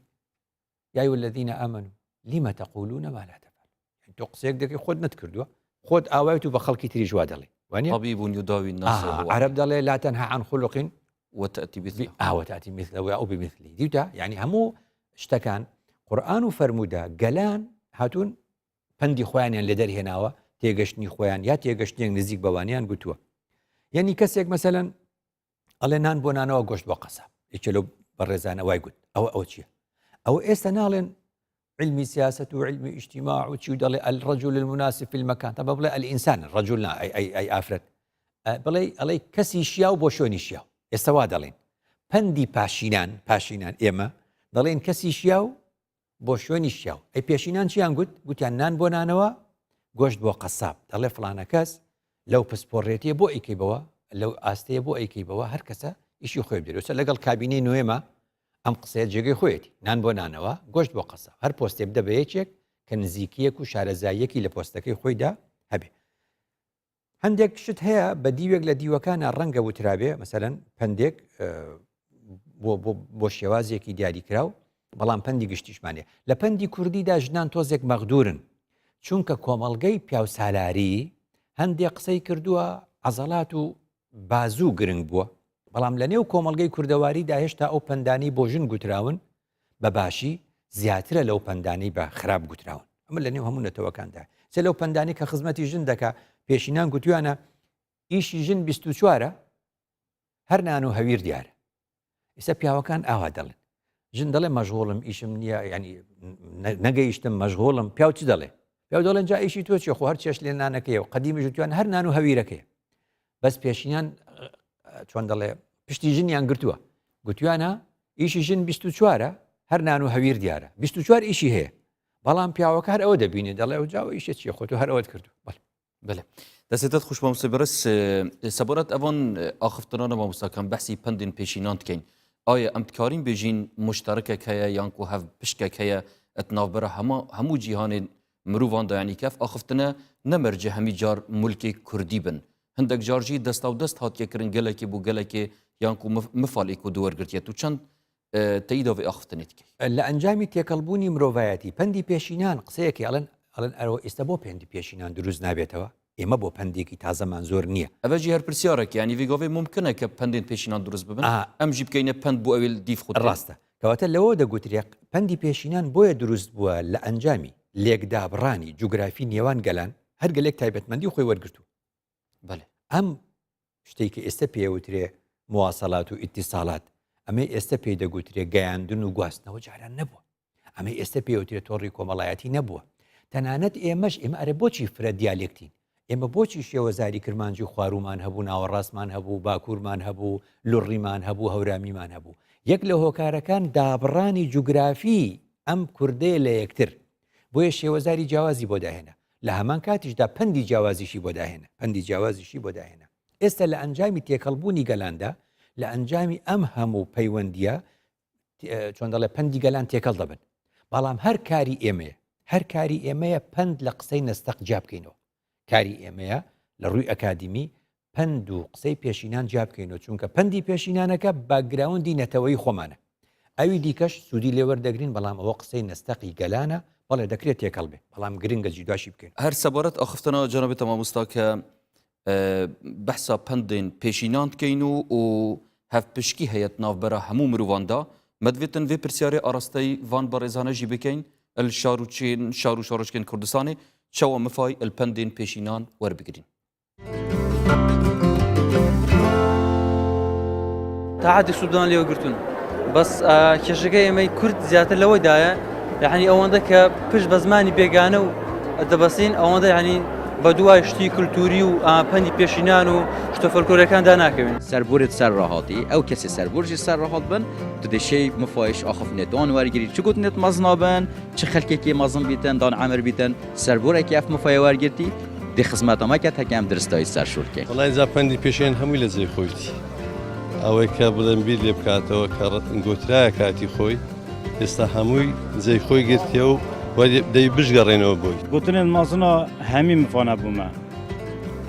یا أيها الذين آمنوا لما تقولون ما لا تفعلون تۆ قسەیەک دەکەی خۆت نەتکردووە خۆت ئاوایت و بە خەڵکی تریش وا دەڵێ وانە طبيب يداوي الناس عرب دەڵێ لا تنهى عن خلق وتأتي مثله آه وتأتي مثله أو بمثله دیوتە یعنی هەموو شتەکان قورآن و فەرموودە گەلان هاتوون پەندی خۆیانیان لێ دەرهێناوە تێگەشتنی خۆیان یا تێگەشتنێک نزیک بەوانیان گوتووە یعنی کەسێک مەسەلەن ئەڵێ نان بۆ نانەوە گۆشت بۆ قەساب یەکێ لەو بەڕێزانە وای گوت ئەوە ئەوە چییە ئەوە ئێستا ناڵێن علمی سیاست و علمی اجتماع و چی و دەڵێ الرجل المناسب في المكان تا بڵێ الانسان الرجل نا ئەی ئەی ئەی ئافرەت بڵێ ئەڵێ کەسی شیاو بۆ شوێنی شیاو ئێستا وا دەڵێن پەندی پاشینان پاشینان ئێمە دەڵێن کەسی شیاو بۆ شوێنی شیاو ئەی پێشینان چیان گوت گوتیان نان بۆ نانەوە گۆشت بۆ قەساب دەڵێ فلانە کەس لەو پسپۆڕێتیە بۆ ئەیکەی بەوە لەو ئاستەیە بۆ ئەیکەی بەوە هەر کەسە ئیشی خۆی بدەێت لەگەڵ کابینەی نوێمە ئەم قسەیە جێگەی خۆیەتی نان بۆ نانەوە گۆشت بۆ قەساب هەر پۆستێ بدە بە یەکێک کە نزیکیەک و شارەزاییەکی لە پۆستەکەی خۆیدا هەبێ هەندێک شت هەیە بە دیوێک لە دیوەکانە ڕەنگە وترابێ مەسەلەن پەندێک بۆ شێوازێکی دیاریکراو بەڵام پەندی گشتیشمانێ لە پەندی کوردیدا ژنان تۆزێک مەغدورن چونکە کۆمەڵگەی پیاوسالاری هەندێک قسەی کردووە عەزەڵات و بازوو گرنگ بووە بەڵام لە نێو کۆمەڵگەی کوردەواریدا هێشتا ئەو پەندانەی بۆ ژن گوتراون بە باشی زیاترە لەو پەندانەی بە خراپ گوتراون ئەمە لە نێو هەموو نەتەوەکاندا چ لەو پەندانەی کە خزمەتی ژن دەکا پێشینان گوتویانە ئیشی ژن 24ە هەر نان و هەویر دیارە ئێستا پیاوەکان ئاوا دەڵێن ژن دەڵێ مەشغوڵم ئیشم نییە ینی نەگەیشتم مەشغوڵم پیاو چ دەڵێ پیاو دەڵێن جا ئیشی تۆ چیە خۆ هەر چێش لێ نانەکەی و قەدیمی ژوتیان هەر نان و هەویرەکەی بەس پێشینان چۆن دەڵێ پشتی ژنیان گرتووە گوتویانە ئیشی ژن 24ە هەر نان و هەویر دیارە 24 ئیشی هەیە بەڵام پیاوەکە هەر ئەوە دەبینێ دەڵێ ئەو جاوە ئیشە چیە خۆ تۆ هەر ئەوەت کردو بەڵێ بەێ دەستێتت خوش مامۆستا بەڕێز سەبارەت ئەوان ئاخفتنانە مامۆستاکان بەحسی پەندên پێشینان دکەین ئایا ئەم دکارین بێژین مشتەرەکێک هەیە یان کو هەv پشکێک هەیە ئەت ناوبەرە هەمە هەموو جیهانێ مروڤان دایانی کەف ئاخفتنە نەمەرجە هەمی جار ملکی کوردی بن هەندێک جارجی دەستا و دەست هاتیە کردن گەلێکی بۆ گەلێکی یان کو مفالی کو دووەرگرتیە تو چەند تەیدا vê axiftinê dikey. لە ئەنجامی تێکەڵبوونی مرۆڤایەتی پەندی پێشینان قسەیەکی ئەڵێن ئەڵێن ئەرۆ ئێستا بۆ پەندی پێشینان دروست نابێتەوە ئێمە بۆ پەندێکی تازەمان زۆر نییە. ئەڤە ژی هەر پرسیارەک یانی ڤی گاڤێ مومکنە کە پەندێن پێشینان دروست ببن ئەم ژی بکەینە پەند بۆ ئەوێ دیف خود ڕاستە کەواتە لەوە دەگوترێ پەندی پێشینان بۆیە دروست بووە لە ئەنجامی لێکدابڕانی جوگرافی نێوان گەلان هەر گەلێک تایبەتمەندی خۆی وەرگرتووە. بەلێ. ئەم شتەی کە ئێستە پێوترێ مواصلات و ئیتیسالات ئەمەی ئێستە پێی دەگوترێ گەیاندن و گواستنەوە جاران نەبووە ئەمەی ئێستە پێوترێ تۆڕی کۆمەڵایەتی نەبووە تەنانەت ئێمەش ئێمە ئەرێ بۆچی فرە دیالێکتین ئێمە بۆچی شێوەزاری کرمانجی خوارومان هەبوو ناوەڕاستمان هەبوو باکوورمان هەبوو لوڕیمان هەبوو هەورامیمان هەبوو یەک لە هۆکارەکان دابڕانی جوگرافی ئەم کوردەیە لە یەکتر بۆیە شێوەزاری جیاوازی بۆ داهێنا لە هەمان کاتیشدا پەندی جیاوازیشی بۆ داهێنا پەندی جیاوازیشی بۆ داهێنا ئێستا لە ئەنجامی تێکەڵبوونی گەلاندا لە ئەنجامی ئەم هەموو پەیوەندیە چۆن دەڵێ پەندی گەلان تێکەڵ دەبن بەڵام هەر کاری ئێمەیە هەر کاری ئێمەیە پەند لە قسەی نەستەق جیا بکەینەوە کاری ئێمەیە لە ڕووی ئەکادیمی پەند و قسەی پێشینان جیا بکەینەوە چونکە پەندی پێشینانەکە باکگراوندی نەتەوەی خۆمانە ئەوی دیکەش سوودی لێوەردەگرین بەڵام ئەوە قسەی نەستەقی گەلانە بەڵێ دەکرێت تێکەڵ بێ بەڵام گرنگە جیداشی بکەین. هەر سەبارەت ئاخفتنا جەنابی تە مامۆستا کە بەحسا پەندên پێشینان دکەین و و هەڤپشکی هەیە ناوبەرا هەموو مروڤاندا مەدڤێتن vê پرسیارێ ئاراستەی ڤان بەڕێزانە ژی بکەین ال شاروچین شار و شارۆچکên کوردستانê çawa mifay ال پەندên پێشینان وەربگرین. تاعەتی سوڵتان لێوە گرتوون. بەس کێشەکە ئێمەی کورد زیاتر لەوەدایە یعنی ئەوەندە کە پشت بە زمانی بێگانە و دەبەسین ئەوەندە یعنی بە دوای شتی کولتوری و پەندی پێشینان و شتە فۆلکلۆرەکاندا ناکەوین. سەربورد سەر ڕاهاتی ئەو کەسی سەربور ژی سەر ڕاهات بن تو دێ شەی مفایش ئاخفنێت وان وەرگری چ گوتنێت مەزنا بن چ خەلکێکی مەزن بیتن دان عەمر بیتن سەربورەکی ئەف مفایە وەرگرتی دێ خزمەتا مەکەت هەکە ئەم درستایی سەر شور کەین. وەڵا ئینجا پەندی پێشێن هەمووی لە جێی خۆیتی ئەوەی کە بڵێم بیر لێ بکاتەوە کە گۆترایە کاتی خۆی ئێستا هەمووی جێی خۆی گرتیە و دەی بشگەڕێنەوە بۆی. گوتنێن مەزنا هەمی مفانە بوومە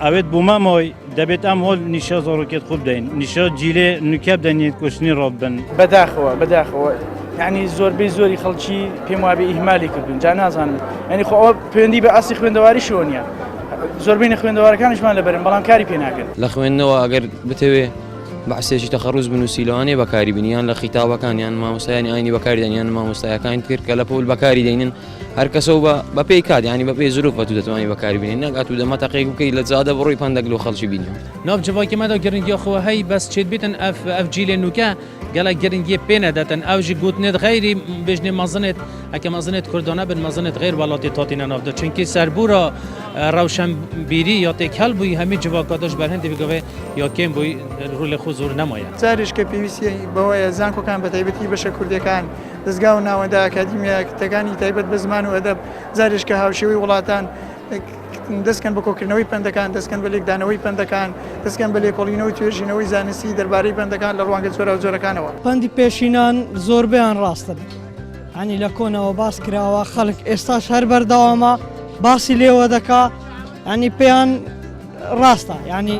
ئەوێت بوومە مۆی دەبێت ئەم هۆل نیشە زۆڕکێت خوب دەین نیشە جیلێ نوکە بدەنیت کوشتنی ڕۆب بن. بەداخەوە بەداخەوە یعنی زۆربەی زۆری خەڵکی پێم وابێ ئیهمالی کردوون جا نازانم یعنی خۆ ئەوە پەیوەندی بە ئاستی خوێندەواریشەوە نییە زۆربەی نەخوێندەوارەکانیشمان لەبەرن بەڵام کاری پێ ناکەن. لە خوێندنەوە ئەگەر بتەوێ بەعسێکی تەخەڕوز بنووسی لەوانەیە بەکاری بینی یان لە خیتابەکان یان مامۆستایانی ئاینی بەکاری دەن یان مامۆستایەکانی تر کە لە پۆل بەکاری دەینن هەر کەسە و بە پێی کات ینی بە پێی زروف تو دەتوانانی بەکاری بینی نەک ئەتوو دەمە تەقێک بکەیت لە جادە بڕۆی پەندەک لۆ خەڵکی بینی. ناو جڤاکی مەدا گرنگیا خۆ هەی بەس چێت بیتن ئەف ئەف جیلێ نوکە گەلەک گرنگیە پێ نەدەتن ئەو ژی گوتنێت غەیری بێژنێ مەزنێت ئەکە مەزنێت کوردانە بن مەزنێت غەیر وەڵاتی تاتینە ناو دە چونکی سەربورا ڕەوشەنبیری یا تێکهەڵ بووی هەمی جڤاکاداش بەر هەندێ بگەوێ یا کێم بووی ڕوو خۆ زۆر نەمایە. جاریش کە پێویستی بەوەیە زانکۆکان بەتایبەتی بەشە کوردیەکان دەزگا و ناوەندە ئاکادیمیەکانی تایبەت بە زمان و ئەدەب جارێش کە هاوشێوەی وڵاتان دەستکەن بە کۆکردنەوەی پەندەکان، دەستکەن بە لێکدانەوەی پەندەکان، دەستکەن بە لێکۆڵینەوە و توێژینەوەی زانستی دەربارەی پەندەکان لە ڕوانگە جۆراوجۆرەکانەوە. پەندی پێشینان زۆربەیان ڕاستن یانی لە کۆنەوە باس کراوە خەڵک ئێستاش هەر بەردەوامە باسی لێوە دەکا ینی پێیان ڕاستە ینی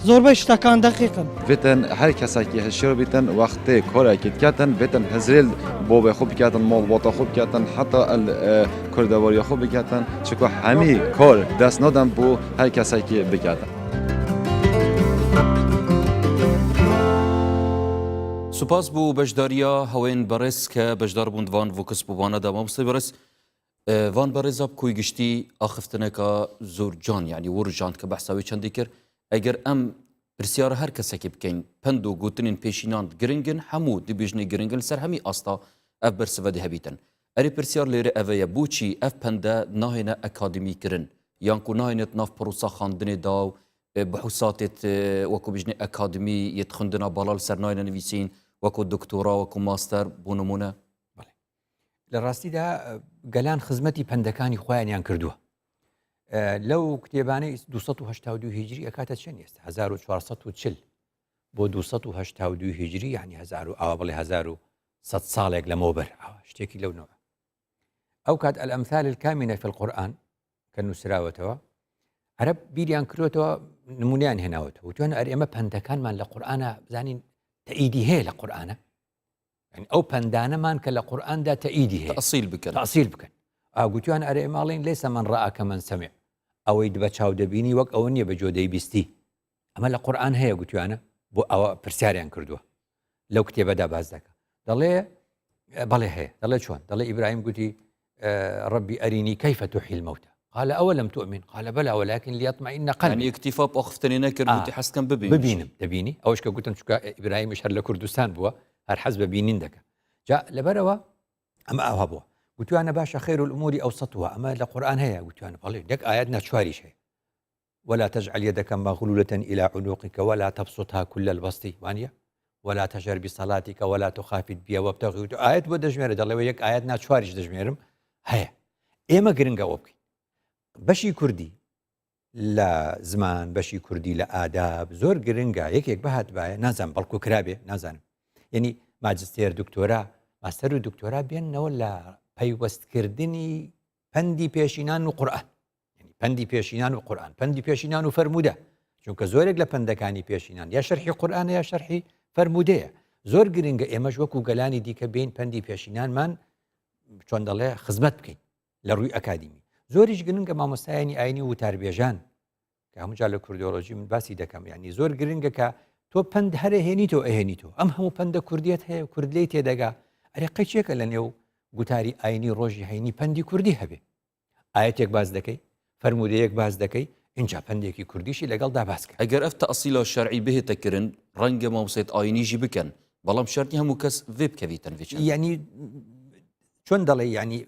زۆربەی شتەکان دەقیقن. ڤتن هەر کەسەکی هشیار بیتن وەختێ کارەکی دکەتن ڤتن هزرێل بۆبێ خو بکەتن ماڵباتە خو بکەتن حتا ئەل کوردەواریە خو بکەتن چکو هەمی کار دەست نادەن بۆ هەر کەسەکی بکەتن. سوپاس بۆ بەشداریە هەوێن بەڕێز کە بەشدار بوون دوان ڤۆکس بووانە دا مامۆستای بەڕێز ڤان بەڕێزا بکۆی گشتی ئاخفتنەکە زۆر جان یعنی وڕژاند کە بەحساوی چەندی کرد ئەگەر ئەم پرسیارە هەر کەسێکی بکەین پەند و گوتنین پێشینان گرنگن هەموو دبیژنی گرنگن سەر هەمی ئاستا ئەف بەرسڤە دهبیتن ئەرێ پرسیار لێرە ئەڤەیە بۆچی ئەف پەندە ناهێنە ئەکادمی کرن یان کو ناهێنێت ناف پڕوسا خاندنێ دا و بحوساتێت وەکو بژنێ ئەکادمی یەت خوندنا باڵا لەسەر ناینە نویسین وەکو دکتۆرا وەکو ماستەر بۆ نمونە؟ بەڵێ لە ڕاستیدا گەلان خزمەتی پەندەکانی خۆیانیان کردووە لەو کتێبانەی 282 هیجری ئەکاتە چەند ئێستا 1440 بۆ 282 هیجری یعنی هزار و ئاوا بڵێ 1100 ساڵێک لەمەوبەر ئاوا شتێکی لەو نەوە ئەو کات الأمثال الكامنة في القرآن کە نووسراوەتەوە عەرەب بیریان کرۆتەوە نمونیان هێناوەتەوە وتوان ئەر ئێمە پەندەکانمان لە قورآە بزانین تەئیدی هەیە لە قورآە یعنی ئەو پەندانەمان کە لە قورئاندا تەئیدی هەیە تەئسیل بکەن تەئسیل بکەن ئاگوتیان ئەرێ ئێمە ئەڵێین لەیسە من رأى کمن سمع ئەوەی بە چاو دەبینی وەک ئەوە نییە بە گوێ دەیبیستی ئەمە لە قورئان هەیە گوتیانە بۆ ئەوە پرسیاریان کردووە لەو کتێبەدا باس دەکە دەڵێ بەڵێ هەیە دەڵێ چۆن دەڵێ ئیبراهیم گوتی ربي أرني كيف تحيي الموتى قال أولم تؤمن قال بلى ولكن ليطمئن قلبي یعنی اکتفا بە ئاخفتنێ نەکرد آه. گوتی حەز کەم ببینم ببینم دەبینی ئەوش کە گوتم چونکە ئیبراهیمیش هەر لە کوردستان بووە هەر حەز بە بینین دەکە جا لەبەرەوە ئەمە ئاوا بووە گوتوانە باشە خير الأمور أوسطها ئەمە لە قورئان هەیە گوتوانە بەڵێ یەک ئاەت نا چواریش هەیە ولا تجعل يدك مغلولة إلى عنقك ولا تبسطها كل البسط وانە ولا تجهر بصلاتك ولا تخافت بها وابتغ ئاەت بۆ دەژمێرە دەڵێەوە یەک ئاەت نا چواریش دەژمێرم هەیە ئێمە گرنگە ئەوە بکەین بەشی کوردی لە زمان بەشی کوردی لە ئاداب زۆر گرنگە یەکێک بهاتبایە نازانم بەڵکو کرابێ نازانم یعنی ماجستێر دکتۆرا ماستەر و دکتۆرا بێنەوە لە پەیوەستکردنی پەندی پێشینان و قورئان یعنی پەندی پێشینان و قورئان پەندی پێشینان و فەرموودە چونکە زۆرێک لە پەندەکانی پێشینان یا شەرحی قورئانە یا شەرحی فەرموودەیە زۆر گرنگە ئێمەش وەکو گەلانی دیکە بین پەندی پێشینانمان چۆن دەڵێ خزمەت بکەین لە ڕووی ئەکادیمی زۆریش گرنگە مامۆستایانی ئاینی و وتاربێژان کە هەموو جار لە کوردۆلۆژی من باسی دەکەم یعنی زۆر گرنگە کە تۆ پەند هەرە هێنیتەوە ئەهێنیتەوە ئەم هەموو پەندە کوردیت هەیە کورد لێی تێدەگا ئەرێ قەیچێکە لە نێو گوتاری ئاینی ڕۆژی هەینی پەندی کوردی هەبێ ئاەتێک باس دەکەی فەرموودەیەک باس دەکەی اینجا پەندێکی کوردیشی لەگەڵدا باس کە ئەگەر ئەف تەئسیلە شەرعی بهێتە کرن ڕەنگە مامۆستایت ئاینیژی بکەن. بەڵام شەرت نیە هەموو کەس ڤێ بکەویتن ڤێ چەندە. یعنی چۆن دەڵێ یعنی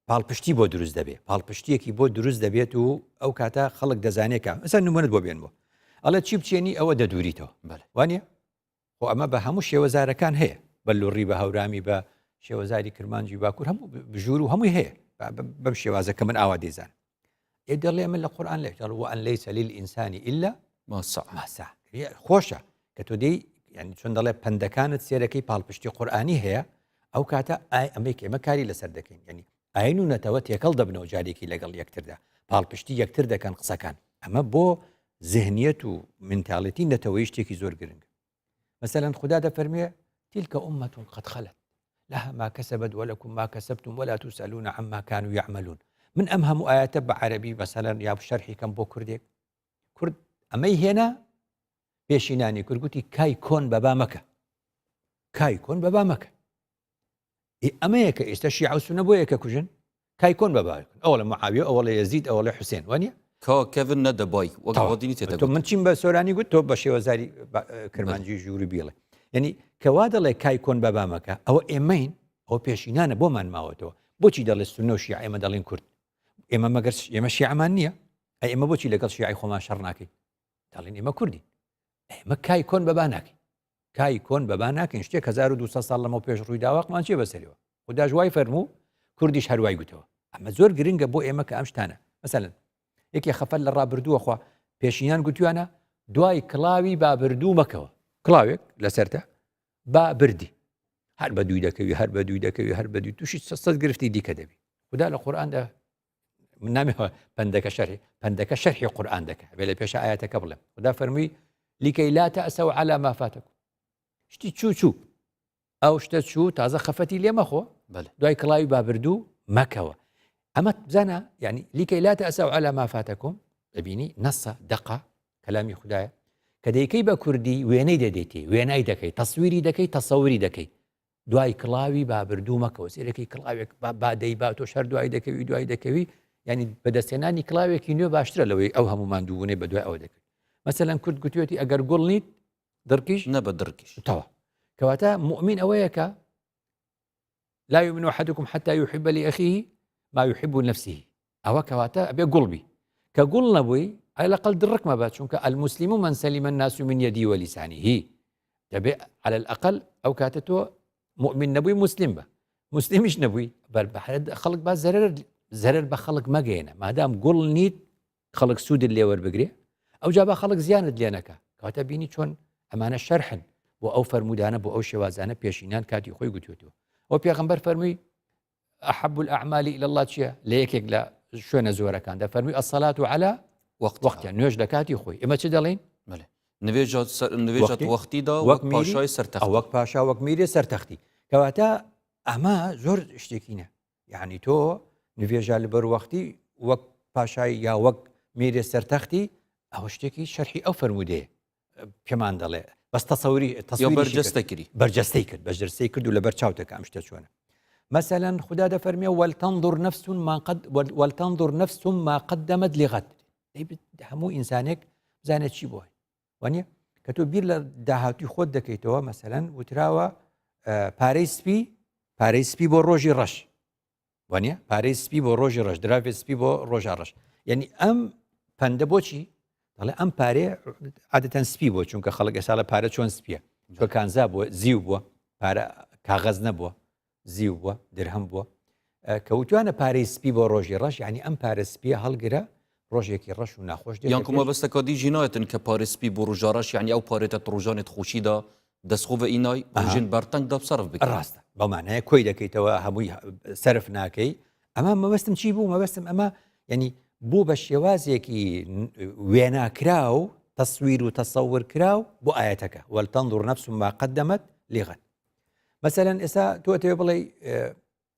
پاڵپشتی بۆ دروست دەبێت پاڵپشتیەکی بۆ دروست دەبێت و ئەو کاتە خەڵک دەزانێت کە مەسەن نمونەت بۆ بێنمەوە ئەڵێ چی بچێنی ئەوە دەدوریتەوە بەلێ. وانە خۆ ئەمە بە هەموو شێوەزارەکان هەیە بە لوڕی بە هەورامی بە شێوەزاری کرمانجی باکوور هەموو بژور و هەمووی هەیە بەم شێوازە کە من ئاوا دەیزانم ئێ دەڵێ من لە قورآن لێ دەڵ وأن ليس للإنسان إلا ما سعى. ما سعى. خۆشە کە تۆ دێی یعنی چۆن دەڵێ پەندەکانت سێرەکەی پاڵپشتی قورئانی هەیە ئەو کاتە ئای ئەمەی کە ئێمە کاری لەسەر دەکەین یعنی ئاین و نەتەوە تێکەڵ دەبنەوە جارێکی لەگەڵ یەکتردا پاڵپشتی یەکتر دەکەن قسەکان ئەمە بۆ زهنیەت و منتاڵێتی نەتەوەی شتێکی زۆر گرنگ مەسەلەن خودا دەفەرموێ تلك أمة قد خلت لها ما كسبت ولكم ما كسبتم ولا تسألون عما كانوا يعملون من ئەم هەموو ئاەتە بە عەربی مەسەلەن یا شەرحی کەم بۆ کوردێک کورد ئەمەی هێنا پێشینانی کورد گوتی کای کۆن بەبا مەکە کای کۆن بەبا مەکە ئەمەیە کە ئێستا شیعە و سونە بۆ یەکە کوژن کای کۆن بە باوکن ئەوە لە معاویە ئەوە لە یەزید ئەوە لە حوسێن وانە کا کەڤن نەدە بای وەک ئەوە دینی تێ تۆ دەگوت من چیم بە سۆرانی گوت تۆ بە شێوەزاری کرمانجی ژووری بیڵێ یعنی کەوا دەڵێ کای کۆن بە بامەکە ئەوە ئێمەین ئەو پێشینانە بۆمان ماوەتەوە بۆچی دەڵێ سونە و شیعە ئێمە دەڵێن کورد ئێمە مەگەر ئێمە شیعەمان نییە ئەی ئێمە بۆچی لەگەڵ شیعی خۆمان شەڕ ناکەین دەڵێن ئێمە کوردین ئێمە کای کۆن بەبا ناکەین کای کۆن بەبا ناکەین شتێک 1200 ساڵ لەمەو پێش ڕوویداوە قمان چیە بەسەریەوە خوداش وای فەرموو کوردیش هەروای گوتەوە ئەمە زۆر گرنگە بۆ ئێمە کە ئەم شتانە مەسەلەن یەکێ خەفەت لە ڕابردووە خوا پێشینان گوتویانە دوای کڵاوی بابردوو مەکەوە کڵاوێک لەسەرتە با بردی هەر بە دووی دەکەوی هەر بە دووی دەکەوی هەر بە دووی تووشی سەد گرفتی دیکە دەبی خدا لە قورئاندا من نامەوە پەندەکە شەرحی پەندەکە شەرحی قورئان دەکە بێ لە پێشە ئاەتەکە بڵێم خدا فەرمووی لكي لا تأسوا على ما فاتكم شتی چوو چوو ئەو شتە چوو تازە خەفەتی لێ مەخۆ دوای کڵاوی بابردوو مەکەوە ئەمە بزانە یعنی لكي لا تأسوا على ما فاتكم دەبینی نەسە دەقە کەلامی خدایە کە دەیکەی بە کوردی وێنەی دەدەیتێ وێنای دەکەی تەسویری دەکەی تەسەوری دەکەی دوای کڵاوی بابردوو مەکەوە سێرەکەی کڵاوێک با دەی با تۆش هەر دوای دەکەوی دوای دەکەوی ینی بەدەستێنانی کڵاوێکی نوێ باشترە لەوەی ئەو هەموو ماندووبوونەی بە دوای ئەوە دەکرد مەسەلەن کورد گوتوێتی ئەگەر گوڵ نیت دڕکیش نە بە دڕکیش تەوا کەواتە مؤمن ئەوەیە کە لا يؤمن أحدكم حتى يحب لأخيه ما يحب لنفسه ئەوە کەواتە ئەبێ گوڵ بی کە گوڵ نەبووی ئەی لەقل دڕک مەبە چونکە المسلم من سلم الناس من يدي ولسانه دەبێ على الأقل ئەو کاتە تۆ مؤمن نەبووی مسلم بە مسلمیش نەبووی بەر بەحرە خەڵک با زەرەر زەرەر بە خەڵک مەگەێنە مادام گوڵ نیت خەڵک سوودت لێ وەربگرێ ئەوجا با خەڵک زیانت لێ نەکا کەواتە بینی چۆن ئەمانە شەرحن بۆ ئەو فەرموودانە بۆ ئەو شێوازانە پێشینان کاتی خۆی گوتوێتەوە ئەو پێغەمبەر فەرمووی أحب الأعمال إلى الله چییە لە یەکێک لە شوێنە زۆرەکان دەفەرمووی الصلاة على وەقت وەقتە نوێژ لە کاتی خۆی ئێمە چ دەڵێین بەڵێ نوێژە نوێژە وەختیدا وەک پاشای سەر تەخت وەک پاشا وەک میرێ سەر تەختی کەواتە ئەمە زۆر شتێکی نە یعنی تۆ نوێژە لەبەر وەختی وەک پاشای یا وەک میرێ سەر تەختی ئەوە شتێکی شەرحی ئەو فەرموودەیە پێمان دەڵێ بەس تەسەوری تەسویری بەرجەستە کردی بەرجەستەی کرد بەرجەستەی کرد و لەبەر چاوتەکە ئەم شتە چۆنە مثلا خدا دەفەرمێ ولتنظر نفس ما قد ولتنظر نفس ما قدمت لغد هەموو ئینسانێک بزانێت چی بۆی وانە کە تۆ بیر لە داهاتوی خۆت دەکەیتەوە مەسەلەن وتراوە پارەی سپی پارەی سپی بۆ ڕۆژی ڕەش وانە پارەی سپی بۆ ڕۆژی ڕەش دراوێ سپی بۆ ڕۆژە ڕەش یعنی ئەم پەندە بۆچی دەڵێ ئەم پارێ عادەتەن سپی بۆ چونکە خەڵک ئێساڵە پارە چۆن سپیە چۆ کانزا بووە زیو بووە پارە کاغەز نەبووە زیو بووە درهەم بووە کە وتوانە پارەی سپی بۆ ڕۆژی ڕەش یعنی ئەم پارە سپیە هەڵگرە ڕۆژێکی ڕەش و ناخۆش دێت یان کومە بەستەکە دیژی نایەتن کە پارە سپی بۆ ڕژا ڕەش یعنی ئەو پارێتە ڕژانێت خۆشیدا دەستخۆ ئینای ڕژین بەرتەنگ دەب سەرف بکە ڕاستە بەمانەیە کۆی دەکەیتەوە هەمووی سەرف ناکەی ئەمە مەبەستم چی بوو مەبەستم ئەمە یعنی بوو بە شێوازێکی وێناکراو تەسویر و تەسەور کراو بۆ ئاەتەکە ولتنظر نفس ما قدمت لغد مەسەلەن ئێستا تۆ ئەتەوێ بڵێ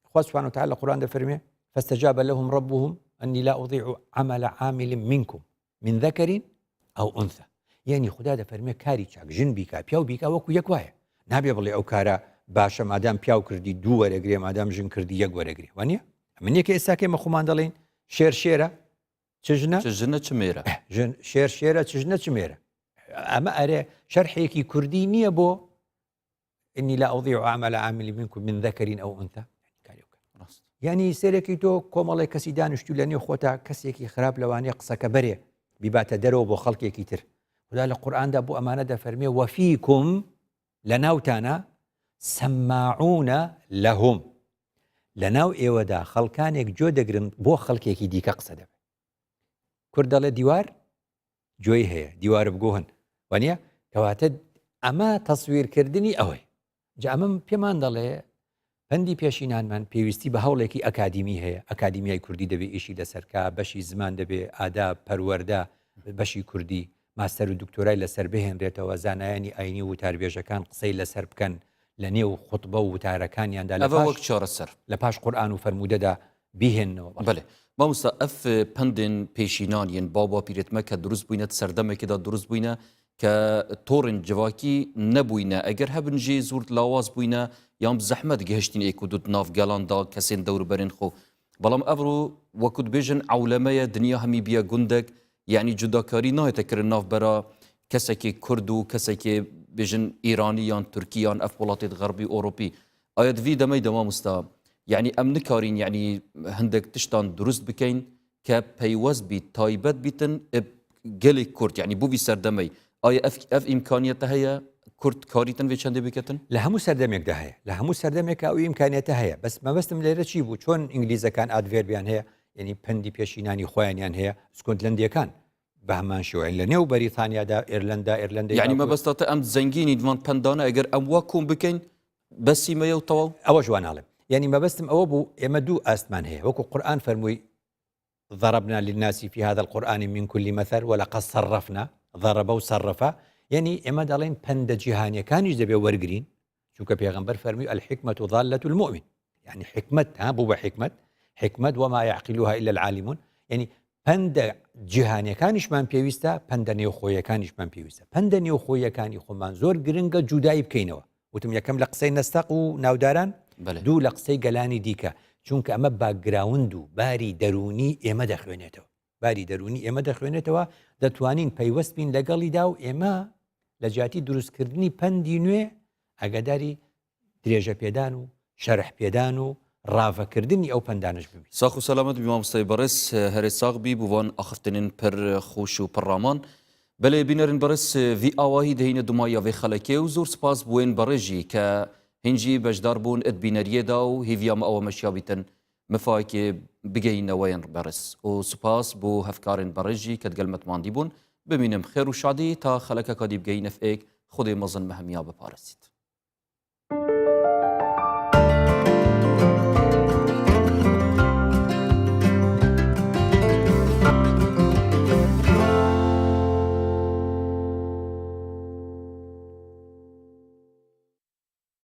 خوا سبحانه وتعالى لە قورآن دەفەرمێ فاستجاب لهم ربهم أني لا أضيع عمل عامل منكم من ذكر أو أنثى یعنی خدا دەفەرمێ کاری چاک ژن بیکا پیاو بیکا وەکو یەک وایە نابێ بڵێ ئەو کارە باشە مادام پیاو کردی دوو وەرەگرێ مادام ژن کردی یەک وەرەگرێ وانە من یەکە ئێستاکەی مە خۆمان دەڵێین شێر شێرە چ ژنە چ ژنە چ مێرە ژن شێر شێرە چ ژنە چ مێرە ئەمە ئەرێ شەرحێکی کوردی نییە بۆ. إني لا أضيع عمل عامل منكم من ذكر أو أنثى. یعنی سێرێکی تۆ کۆمەڵێک کەسی دانیشتو لە نێو خۆتا کەسێکی خراپ لەوانەیە قسەکە بەرێ بیباتە دەرەوە بۆ خەڵکێکی تر. خودا لە قورئاندا بۆ ئەمانە دەفەرمێ وەفیکم لە ناوتانە سەماعونە لەهم لە ناو ئێوەدا خەڵکانێک گوێ دەگرن بۆ خەڵکێکی دیکە قسە دەبن. کورد دەڵێ دیوار گوێی هەیە دیوارە بگۆهن وانە کەواتە ئەمە تەسویرکردنی ئەوەی جا ئەمە پێمان دەڵێ پەندی پێشینانمان پێویستی بە هەوڵێکی ئەکادیمی هەیە، ئەکادیمیای کوردی دەبێ ئیشی لەسەر کا، بەشی زمان دەبێ، ئاداب، پەروەردە، بەشی کوردی، ماستەر و دکتۆرای لەسەر بهێنرێتەوە، زانایانی ئاینی و وتاربێژەکان قسەی لەسەر بکەن لە نێو خوتبە و وتارەکانیاندا لە ئەڤە پاش وەک چارەسەر. لە پاش قورئان و فەرموودەدا بیهێننەوە. بەڵێ. بەلێ مامۆستا ئەف پەندێن پێشینان yên باو باپیرێت مە کە دروست بووینە سەردەمێکێدا دروست بووینە کە تۆڕێن جڤاکی نەبووینە ئەگەر هەبن ژی زۆر لاواز بووینە یان bi zehmet gihiştîn êk û du di nav gelan da kesên dewrûberên xwe بەڵام ئەڤرۆ وەکو dibêjin ewleme ye dinya hemî bûye gundek yanî cudakarî nayête kirin navbera kesekê kurd û kesekê bêjin îranî yan tirkî yan ev welatê xerbî ewropî ئایا di vî demey de mamosta yanî em nikarîn yanî hindek tiştan dirust bikeyn کە پەیوەست بیت تایبەت بیتن گەلێ کورد یعنی بۆ وی سەردەمەی ئایا ئەف ئەف ئیمکانیەتە هەیە کورد کاریتن وێ چەندێ بکەتن؟ لە هەموو سەردەمێکدا هەیە لە هەموو سەردەمێکا ئەو ئیمکانیەتە هەیە بەس مەبەستم لێرە چی بوو چۆن ئینگلیزەکان adverb یان هەیە یعنی پەندی پێشینانی خۆیانیان هەیە سکۆتلەندیەکان بە هەمان شێوە لە نێو بەریتانیادا ئێرلەندا ئێرلەندەی یعنی مەبەستە تە ئەم زەنگینی دوان پەندانە ئەگەر ئەم وا کۆم بکەین بەسی مەیە و تەواو؟ ئەوەش وا ناڵێم یعنی مەبەستم ئەوە بوو ئێمە دوو ئاستمان هەیە وەکو قورئان فەرمووی ضربنا للناس في هذا القرآن من كل مثل ولقد صرفنا ضرب و صرف یعنی ئێمە دەڵێن پەندە جیهانیەکانیش دەبێ وەرگین چونکە پێغەمبەر فەرمی الحکمة ضالة المؤمن یعنی حکمت ها بوو بە حکمت حکمت وما يعقلها إلا العالمون یعنی پەندە جیهانیەکانیشمان پێویستە پەندە نێوخۆیەکانیشمان پێویستە پەندە نێوخۆیەکانی خۆمان زۆر گرنگە جودایی بکەینەوە وتم یەکەم لە قسەی نەستەق و ناوداران دوو لە قسەی گەلانی دیکە چونکە ئەمە background و باری دەروونی ئێمە دەخوێنێتەوە باری دەروونی ئێمە دەخوێنێتەوە دەتوانین پەیوەست بین لەگەڵیدا و ئێمە لە جیاتی دروستکردنی پەندی نوێ ئاگاداری درێژەپێدان و شەرح پێدان و ڕاڤەکردنی ئەو پەندانەش ببین. ساخ و سەلامەت بی مامۆستای بەڕێز هەرێ ساخ بی بو ڤان ئاخفتنێن پر خۆش و پر ڕامان بەلێ بینەرن بەڕێز ڤی ئاواهی دهینە دومایا ڤێ خەلەکێ و زۆر سپاس بوێن بەڕێژی کە هینجی بەشدار بوون ئت بینەریێدا و هیڤیا مە ئەوە مەشیا بیتن مفایەکێ بگەینە وەێن بەڕێز و سپاس بۆ هەفکارێن بەڕێژی کە دگەل مەتماندی بوون بمینم خێر و شادی تا خەلەکەکا دی بگەینە فئێک خودێ مەزن مە هەمیا بپارێزیت.